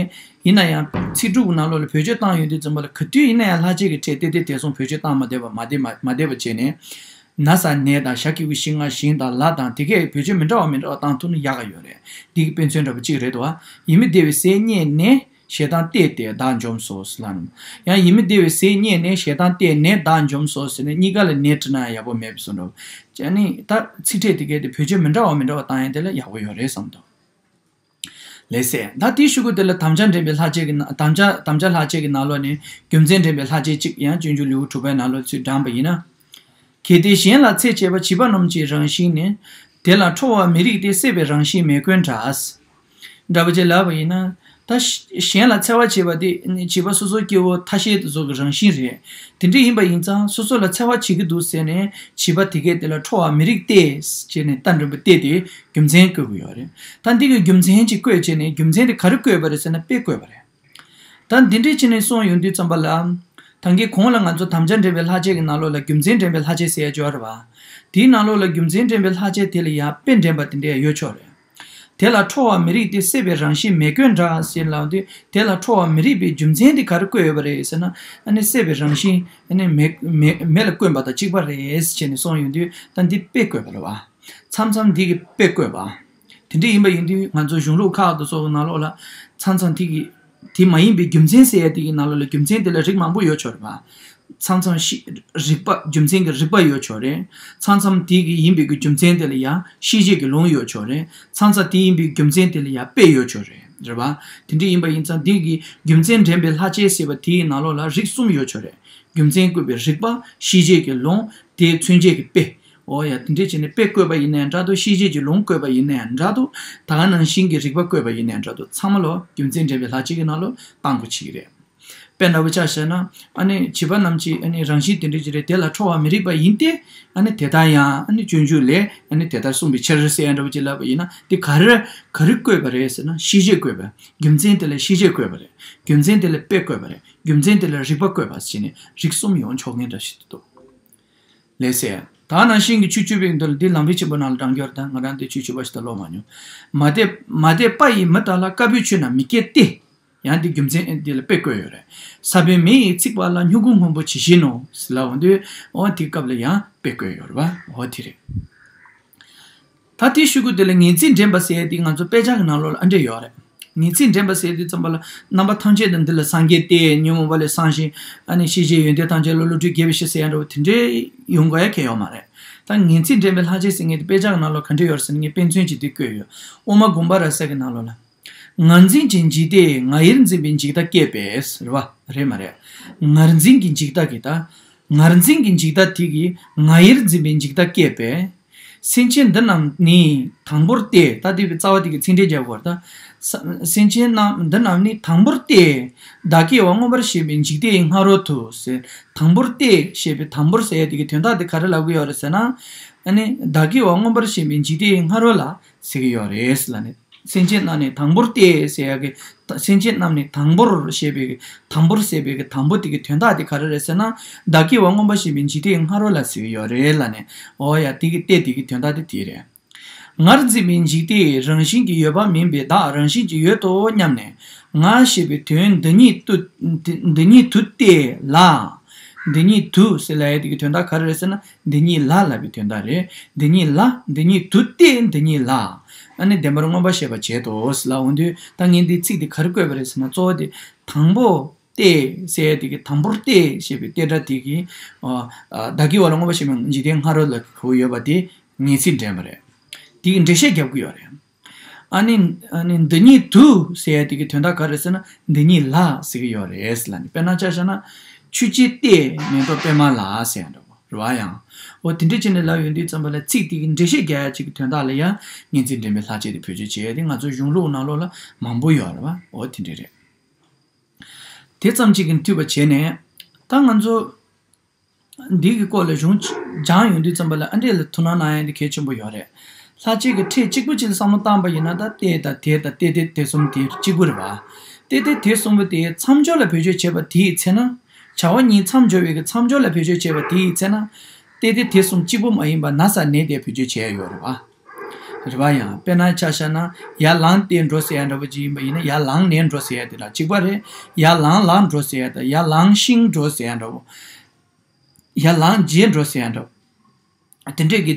ཡིན་ན་ཡང་ཚིག་གྲུབ་ཀྱི་ནང་ལོགས་ལ་བེད་སྤྱོད་བཏང་ཡོང་དུས་ཙམ་པ་ལ། ག་དུས་ཡིན་ན་ཡང་ལྷག་བཅས་ཀྱི་ཕྲད་དེ་དེ་དེ་སོང་བེད་སྤྱོད་བཏང་མ་བསྡད་པ་མ་བསྡད་མ་མ་བསྡད་པ་བྱས་ནས། ན་ས་ནས་དང་ཞ་གི་གུ་ཞི་ང་ཞིང་དང་ལ་དང་དེ་གས་བེད་སྤྱོད་མི་འདྲ་བ་མི་འདྲ་བ་བཏང་ཐུབ་ན་ཡག་ག་ཡོད་རེད། འདི་གི་དཔེ་མཚོན་འདྲ་པོ་གཅིག་རེད་དོ། ཡིད་མི་བདེ་བའི་ཟས་རྙེད་ནས། ཞེ་སྡང་བརྟས་ཏེ་བདག་འཇོམས་སོ་ཟེར་ལབ་ནས། ཡང་ཡིད་མི་བདེ་བའི་ཟས་རྙེད་ནས། ཞེ་སྡང་བརྟས་ནས་བདག་འཇོམས་སོ་ཟེར་ནས་གཉིས་ཀ་ལ་ནས་བྲིས་ན་ཡག་པོ་མེད་པའི་བཟོ་འདྲ་བོ། ཨ་ནི་ད་ཚིག་ཕྲད་དེ་གས་དེ་བེད་སྤྱོད་མི་འདྲ་བ་མི་འདྲ་བ་བཏང་ཡ་དེ་ལ་ཡག་པོ་ཡོད་རེད་བསམ་འདུག་ལགས་སེ། ད་དེའི་གཞུག་གུ་དེ་ལ་དམ་བཅའ་འདྲེན་པའི་ལྷག་བཅས་ཀྱི་ནང་། དམ་བཅའ་དམ་བཅའ་ལྷག་བཅས་ཀྱི་ནང་ལོགས་ནས་རྒྱུ་མཚན་འདྲེན་པའི་ལྷག་བཅས་གཅིག་ཡང་སྤྱོད་འཇུག་ལེའུ་དྲུག་པའི་ནང་ལོགས་ཚུར་བགྲངས་པ་ཡིན་ན། གལ་ཏེ་གཞན་ལ་འཚེ་བྱེད་པ། བྱིས་པ་རྣམས་ཀྱི་རང་བཞིན་ནི། དེ་ལ་ཁྲོ་བ་མི་རིགས་ཏེ། སྲེད་པའི་རང་བཞིན་མེ་བཀོན་འདྲ། འདྲ་པོ་ཅིག་ལབ་པ་ཡིན་ན། ད་གཞན་ལ་འཚེ་བ་བྱེད་པ་དེ་བྱིས་པ་སོ་སོ་སྐྱེ་བོ་ཐ་ཤལ་དེ་ཚོ་གི་རང་བཞིན་རེད། དེ་འདྲ་ཡིན་པ་ཡིན་ཙང་སོ་སོ་ལ་འཚེ་བ་བྱེད་ཀྱི་འདུག་ཟེར་ནས་བྱིས་པ་དེ་གས་དེ་ལ་ཁྲོ་བ་མི་རིགས་ཏེ་ཟེར་ནས་རྟ་མགྲིན་པ་བལྟས་ཏེ་རྒྱུ་མཚན་བཀོད་ཀྱི་ཡོད་རེད། ད་འདི་གི་རྒྱུ་མཚན་ཅིག་བཀོད་བྱས་ནས་རྒྱུ་མཚན་དེ་ག་རེ་བཀོད་པ་རེད་ཟེར་ན་དཔེ་བཀོད་པ་རེད། ད་འདི་འདྲས་བྱས་ནས་གསུངས་ཡོང་དུས་ཙམ་པ་ལ། ད་གིན་གོང་ལ་ང་ཚོ་དམ་བཅའ་འདྲེན་པའི་ལྷག་བཅས་ཀྱི་ནང་ལོགས་ལ་རྒྱུ་མཚན་འདྲེན་པའི་ལྷག་བཅས་ཟེར་ཡ་ཅིག་ཡོད་རེད་པ། དེའི་ནང་ལོགས་ལ་རྒྱུ་མཚན་འདྲེན་པའི་ལྷག་བཅས་དེ་ལ་ཡང་དཔེ་འདྲེན་པ་དེ་འདྲས་ཡོད་ཆོག་རེད། དེ་ལ་ཁྲོ་བ་མི་རིགས་ཏེ། སྲེད་པའི་རང་བཞིན་མེ་བཀོན་འདྲ་ཟེར་ལབ་དུས། དེ་ལ་ཁྲོ་བ་མི་རིགས་པའི་རྒྱུ་མཚན་དེ་ག་རེ་བཀོད་ཡོད་པ་རེད་ཟེར་ན། ཨ་ནི་སྲེད་པའི་རང་བཞིན་ཨ་ནི་མེ་མེ་མེ་ལ་བཀོན་པ་དང་གཅིག་པ་རེད་ཟེར་ནས་གསུངས་ཡོང་དུས། ད་འདི་དཔེ་བཀོད་པ་རེད་པ། མཚམས་མཚམས་འདི་གི་དཔེ་བཀོད་པ། དེ་འདྲ་ཡིན་པ་ཡིན་དུས་ང་ཚོ་གཞུང་ལུགས་ཁག་དང་སོགས་ཀྱི་ནང་ལོགས་ལ་མཚམས་མཚམས་དེ་གི་དེ་མ་ཡིན་པའི་རྒྱུ་མཚན་ཟེར་ཡ་དེ་གི་ནང་ལོགས་ལ་རྒྱུ་མཚན་དེ་ལ་རིགས་མང་པོ་ཡོད་ཆོག་རེད་པ། མཚམས་མཚམས་ཤི་རིགས་པ་རྒྱུ་མཚན་གྱི་རིགས་པ་ཡོད་ཆོག་རེད། མཚམས་མཚམས་དེ་གི་ཡིན་པའི་གི་རྒྱུ་མཚན་དེ་ལ་ཡང་ཤེས་བྱེད་ཀྱི་ལུང་ཡོད་ཆོག་རེད། མཚམས་མཚམས་དེ་ཡིན་པའི་རྒྱུ་མཚན་དེ་ལ་ཡང་དཔེ་ཡོད་ཆོག་རེད། རེད་པ། དེ་འདྲ་ཡིན་པ་ཡིན་ཙང་དེ་གི་རྒྱུ་མཚན་འདྲེན་པའི་ལྷག་བཅས་ཟེར་བ་དེའི་ནང་ལོགས་ལ་རིགས་གསུམ་ཡོད་ཆོག་རེད། རྒྱུ་མཚན་བཀོད་པའི་རིགས་པ། ཤེས་བྱེད་ཀྱི་ལུང་། དེ་མཚོན་བྱེད་ཀྱི་དཔེ། འོ་ཡ། དེ་འདྲས་བྱས་ནས་དཔེ་བཀོད་པ་ཡིན་ནའི་འདྲ་འདུག་ཤེས་བྱེད་ཀྱི་ལུང་བཀོད་པ་ཡིན་ནའི་འདྲ་འདུག་ད་ག་ནང་བཞིན་གྱི་རིགས་པ་བཀོད་པ་ཡིན་ནའི་འདྲ་འདུག་ཚང་མ་ལོ་རྒྱུ་མཚན་འདྲེན་པའི་ལྷག་བཅས་ཀྱི་ནང་ལོ་གཏང་དགོས་བྱེད་ཀྱི་རེད། དཔེ་འདྲ་པོ་ཆ་བཞག་ན། ཨ་ནི་བྱིས་པ་རྣམས་ཀྱི་ཨ་ནི་རང་བཞིན་དེ་འདྲ་ཅིག་རེད། དེ་ལ་ཁྲོ་བ་མི་རིགས་པ་ཡིན་ཏེ། ཨ་ནི་དེ་ལྟར་ཡང་ཨ་ནི་སྤྱོད་འཇུག་ལས་ཨ་ནི་དེ་ལྟར་གསུངས་པའི་ཕྱིར་ཟེར་ཡ་འདྲ་པོ་ཅིག་ལབ་པ་ཡིན་ན། དེ་ག་རེ་ག་རེ་བཀོད་པ་རེད་ཟེར་ན། ཤེས་བྱེད་བཀོད་པ། རྒྱུ་མཚན་དེ་ལ་ཤེས་བྱེད་བཀོད་པ་རེད། རྒྱུ་མཚན་དེ་ལ་དཔེ་བཀོད་པ་རེད། རྒྱུ་མཚན་དེ་ལ་རིགས་པ་བཀོད་པ་ཟེར་ནས་རིགས་གསུམ་ཡོང་ཆོག་མཁན་འདྲ་ཞིག་འདུག་ལགས་སེ། ད་ནང་བཞིན་གྱི་ཆོས་བཅུ་པའི་མདོ་ལ། འདི་ལམ་རིམ་ཆེན་པོ་ནང་ལ་དྲངས་ཡོད་རེད། ད་ང་རང་འདི་ཆོས་བཅུ་པ་ཞིག་ད་ཀློག་མ་མྱོང་། མ་དད་མ་དད་པ་ཡི་མི་དག་ལ། དཀར་པོའི་ཆོས་རྣམས་མི་སྐྱེ་སྟེ། ཡང་འདི་རྒྱུ་མཚན་འདི་ལ་དཔེ་བཀོད་ཡོད་རེད། ས་བོན་མེ་ཡིས་ཚིག་པ་ལ། སྨྱུ་གུ་སྔོན་པོ་ཇི་བཞིན་ནོ། ཟེར་ལབ་འོང་དུས། འོ་དེའི་སྐབས་ལ་ཡང་དཔེ་བཀོད་ཡོད་རེད་པ། འོ་དེ་རེད། ད་དེའི་གཞུག་གུ་དེ་ལ་ངེས་ཚིག་འདྲེན་པ་ཟེར་ཡ་དེ་ང་ཚོ་དཔེ་ཆ་གི་ནང་ལོགས་ལ་ཨ་འདྲས་ཡོད་རེད། ངེས་ཚིག་འདྲེན་པ་ཟེར་དུས་ཙམ་པ་ལ། རྣམ་པ་ཐམས་ཅད་དུ་འདི་ལ་སངས་རྒྱས་ཏེ། ཉོན་མོངས་པ་ལས་སངས་ཤིང་། ཨ་ནི་ཤེས་བྱའི་ཡོན་ཏན་ཐམས་ཅད་ལ་བློ་གྲོས་རྒྱས་པའི་ཕྱིར་ཟེར་ཡ་འདྲ་བོ་དེ་འདྲས་ཡོང་དགོས་ཡ་གང་ཡང་ཡོད་མ་རེད། ད་ངེས་ཚིག་འདྲེན་པའི་ལྷག་བཅས་ཟེར་མཁན་དེ་དཔེ་ཆ་གི་ནང་ལོགས་ག་འདྲས་ཡོད་རེད་ཟེར་ན། ངས་དཔེ་མཚོན་ཅིག་འདི་བཀོད་ཡོད། དབུ་མ་དགོངས་པ་རབ་གསལ་གྱི་ནང་ལོགས་ལ། ངར་འཛིན་གྱི་འཇིག་ལྟས་ངར་ཡིར་འཛིན་པའི་འཇིག་ལྟ་བསྐྱེད་པས། རེད་པ། རེད་མ་རེད། ངར་འཛིན་གྱི་འཇིག་ལྟ་གིས་ད། ངར་འཛིན་གྱི་འཇིག་ལྟ་དེ་གིས་ངར་ཡིར་འཛིན་པའི་འཇིག་ལྟ་བསྐྱེད་པས། སེམས་ཅན་འདི་རྣམས་ནི་དང་པོར་སྟེ། ད་དེ་བའི་རྩ་བ་དེ་གི་ཚིག་འགྲེལ་རྒྱག་དགོས་རེད་ད། ས་སེམས་ཅན་རྣམས་འདི་རྣམས་ནི་དང་པོར་སྟེ། བདག་སྐྱེ་བ་མངོན་པར་ཞེན་པའི་འཇིག་ལྟའི་སྔ་རོལ་དུ་ཟེར། དང་པོར་སྟེ་ཞེས་པའི་དང་པོར་ཟེར་ཡ་དེ་གི་དོན་དག་དེ་ག་རེ་ལབ་ཀྱི་ཡོད་རེད་ཟེར་ན། ཨ་ནི་བདག་སྐྱེ་བ་མངོན་པར་ཞེན་པའི་འཇིག་ལྟའི་སྔ་རོལ་ལ་ཟེར་གྱི་ཡོད་རེད་ལབ་ནས། སེམས་ཅན་རྣམས་ནི་དང་པོར་སྟེ་ཟེར་ཡག་གི། སེམས་ཅན་རྣམས་ནི་དང་པོར་ཞེས་པའི་གི་དང་པོར་ཟེར་བའི་གི་དང་པོ་དེ་གི་དོན་དག་དེ་ག་རེ་རེད་ཟེར་ན། བདག་གི་བ་མངོན་པར་ཤེས་པའི་འཇིག་རྟེན་སྔ་རོལ་ལ་ཟེར་གི་ཡོད་རེད་ལབ་ནས། འོ་ཡ། དེ་གི་སྟེ་དེ་གི་དོན་དག་དེ་དེ་རེད། ངར་འཛིན་པའི་འཇིག་རྟེན་རང་བཞིན་གྱིས་ཡོད་པ་མིན་པས་བདག་རང་བཞིན་གྱིས་ཡོད་དོ་སྙམ་ནས། ང་ཞེས་པའི་དོན་འདི་ཉིད་དུ། འདི་ཉིད་དུ་སྟེ་ལ། འདི་ཉིད་དུ་ཟེར་ལབ་ཡ་དེ་གི་དོན་དག་ག་རེ་རེད་ཟེར་ན། འདི་ཉིད་ལ་ལབ་པའི་དོན་དག་རེད། འདི་ཉིད་ལ། འདི་ཉིད་དུ་སྟེ་འདི་ཉིད་ལ། ཨ་ནི་བདེན་པར་མངོན་པར་ཤེས་པར་བྱེད་དོ་ཟེར་ལབ་འོང་དུས། ད་ངས་འདི་ཚིག་འདི་ག་རེ་བཀོད་པ་རེད་ཟེར་ན། གཙོ་བོ་དེ་དང་པོ་སྟེ་ཟེར་ཡ་དེ་གི་དང་པོར་སྟེ་ཞེས་པའི་སྟེ་སྒྲ་དེ་གི། ཨ། ཨ། བདག་གི་བ་ལ་མངོན་པར་ཤེས་པའི་འཇིག་རྟེན་སྔ་རོལ་ལ་གོ་ཡོད་པ་དེ་ངེས་ཚིག་འདྲེན་པ་རེད། དེ་གི་འགྲེལ་བཤད་རྒྱབ་ཀྱི་ཡོད་རེད། ཨ་ནི། ཨ་ནི་འདི་ཉིད་དུ་ཟེར་ཡ་དེ་གི་དོན་དག་ག་རེ་ཟེར་ན། འདི་ཉིད་ལ་ཟེར་གི་ཡོད་རེད་ལབ་ནས། དཔེར་ན་ཆ་བཞག་ན། ཆུ་སྐྱེས་སྟེ་མེ་ཏོག་པད་མ་ལ་ཟེར་ཡ་འདྲ་བོ་རེད་བ། ཡང་འོ་དེ་འདྲ་བྱས་ནས་ལབ་ཡོང་དུས་ཙམ་པ་ལ། ཚིག་དེ་གི་འགྲེལ་བཤད་རྒྱག་ཡ་ཅིག་གི་དོན་དག་ལ་ཡང་ངེས་ཚིག་འདྲེན་པའི་ལྷག་བཅས་དེ་བེད་སྤྱོད་བྱས་ཏེ། ང་ཚོ་གཞུང་ལུགས་ནང་ལོགས་ལ་མང་པོ་ཡོད་རེད་བ། འོ་དེ་འདྲ་རེད། དེ་ཙམ་གཅིག་གིས་མཐུད་པ་བྱས་ནས། ད་ང་ཚོ་འདི་གི་སྐོར་ལ་གཞུང་སྦྱང་ཡོང་དུས་ཙམ་པ་ལ། ཨ་འདྲས་ལ་ཐུགས་སྣང་གནང་ཡ་དེ་གལ་ཆེན་པོ་ཡོད་རེད། ལྷག་བཅས་ཀྱི་ཕྲད་གཅིག་པུ་གཅིག་ལ་བསམ་བློ་བཏང་པ་ཡིན་ན། ད་སྟེ་དང་དེ་དང་སྟེ་དེ་དེ་གསུམ་དེ་གཅིག་པུ་རེད་བ། སྟེ་དེ་དེ་གསུམ་པོ་དེ་མཚམས་སྦྱོར་ལ་བེད་སྤྱོད་བྱས་པ་དེའི་ཚེ་ན། བྱ་བ་གཉིས་མཚམས་སྦྱོར་བའི་གི་མཚམས་སྦྱོར་ལ་བེད་སྤྱོད་བྱས་པ་དེའི་ཚེ་ན། སྟེ་དེ་དེ་གསུམ་གཅིག་པུ་མ་ཡིན་པ་ན་ས་ནས་དེ་བེད་སྤྱོད་བྱས་ཡོད་རེད་བ། རེད་བ། ཡང་དཔེར་ན་ཆ་བཞག་ན། ཡར་ལངས་ཏེ་འགྲོ་ཟེར་ཡ་འདྲ་བོ་ཅིག་ཡིན་པ་ཡིན་ན། ཡར་ལངས་ནས་འགྲོ་ཟེར་ཡ་དེ་ལ་གཅིག་པ་རེད། ཡར་ལངས་ལ་འགྲོ་ཟེར་ཡ་དང་། ཡར་ལངས་ཤིང་འགྲོ་ཟེར་ཡ་འདྲ་བོ། ཡར་ལངས་རྗེས་འགྲོ་ཟེར་ཡ་འདྲ་བོ། དེ་འདྲས་ཀྱི་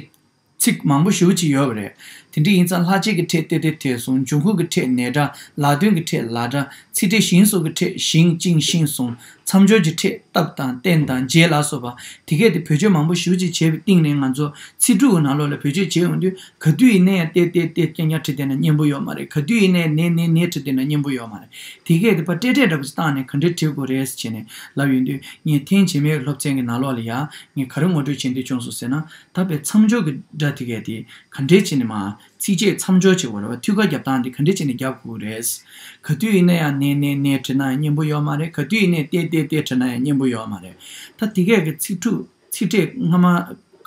ཚིག་མང་པོ་ཞེ་པོ་ཅིག་ཡོད་པ་རེད། དེ་འདྲ་ཡིན་ཙང་། ལྷག་བཅས་ཀྱི་ཕྲད་སྟེ་དེ་དེ་གསུམ། འབྱུང་ཁུངས་ཀྱི་ཕྲད་ནས་སྒྲ། ལ་དོན་གྱི་ཕྲད་ལ་སྒྲ། ཚིག་ཕྲད་ཞིང་སོགས་ཀྱི་ཕྲད་ཞིང་ཅིང་ཤིང་གསུམ། མཚམས་སྦྱོར་གྱི་ཕྲད་སྟབས་དང་རྟེན་དང་རྗེས་ལ་སོགས་པ། དེ་གས་དེ་བེད་སྤྱོད་མང་པོ་ཞེ་པོ་ཅིག་བྱས་པའི་སྟེང་ནས། ང་ཚོ་ཚིག་གྲུབ་ཀྱི་ནང་ལོགས་ལ་བེད་སྤྱོད་བྱེད་ཡོང་དུས། ག་དུས་ཡིན་ན་ཡང་སྟེ་དེ་དེ་སྟེ་སྙིང་བྲིས་བསྡད་ན་སྙན་པོ་ཡོད་མ་རེད། ག་དུས་ཡིན་ན་ཡང་ནས་ནས་ནས་བྲིས་བསྡད་ན་སྙན་པོ་ཡོད་མ་རེད། དེ་གས་དེ་ཕར་སྤྲད་སྤྲད་འདྲ་པོ་ཞིག་བཏང་ནས་ག་འདྲས་བྲིས་དགོས་རེད་ཟེར་བྱས་ནས་ལབ་ཡོང་དུས། ངས་ཐེངས་རྗེས་མའི་སློབ་ཚན་གྱི་ནང་ལོགས་ལ་ཡང་ངས་ག་རེ་ངོ་སྤྲོད་བྱེད་འདོད་བྱུང་སོང་ཟེར་ན། ད་དཔེ་མཚམས་སྦྱོར་གྱི་སྒྲ་དེ་གས་དེ་ག་འདྲས་བྱས་ནས་མར་ཚིགས་བཅད་མཚམས་སྦྱོར་བྱེད་དགོས་རེད་བ། མཐུད་ཀ་རྒྱབ་སྟངས་དེ་ག་འདྲས་བྱས་ནས་རྒྱབ་དགོས་རེད། ག་དུས་ཡིན་ན་ཡང་ནས་ནས་ནས་བྲིས་ན་ཡང་སྙན་པོ་ཡོད་མ་རེད། ག་དུས་ཡིན་ནའི་སྟེ་སྟེ་སྟེ་བྲིས་ན་ཡང་སྙན་པོ་ཡོད་མ་རེད། ད་དེ་གས་ཀྱི་ཚིག་གྲུབ། ཚིག་ཕྲད་སྔ་མ་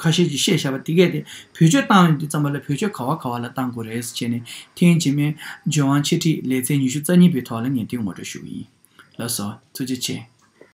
ཁ་ཤས་ཀྱིས་བཤད་བཞག་པ་དེ་གས་དེ་བེད་སྤྱོད་བཏང་ཡོང་དུས་ཙམ་པ་ལ། བེད་སྤྱོད་ག་བ་ག་བ་ལ་བཏང་དགོས་རེད་ཟེར་བྱས་ནས། ཐེངས་རྗེས་མའི་ལྗོན་དབང་འཆད་ཁྲིད་ལེ་ཚན་ཉི་ཤུ་རྩ་གཉིས་པའི་ཐོག་ལ་ངས་དེ་ངོ་སྤྲོད་ཞུ་གི་ཡིན། ལགས་སོ། ཐུགས་རྗེ་ཆེ།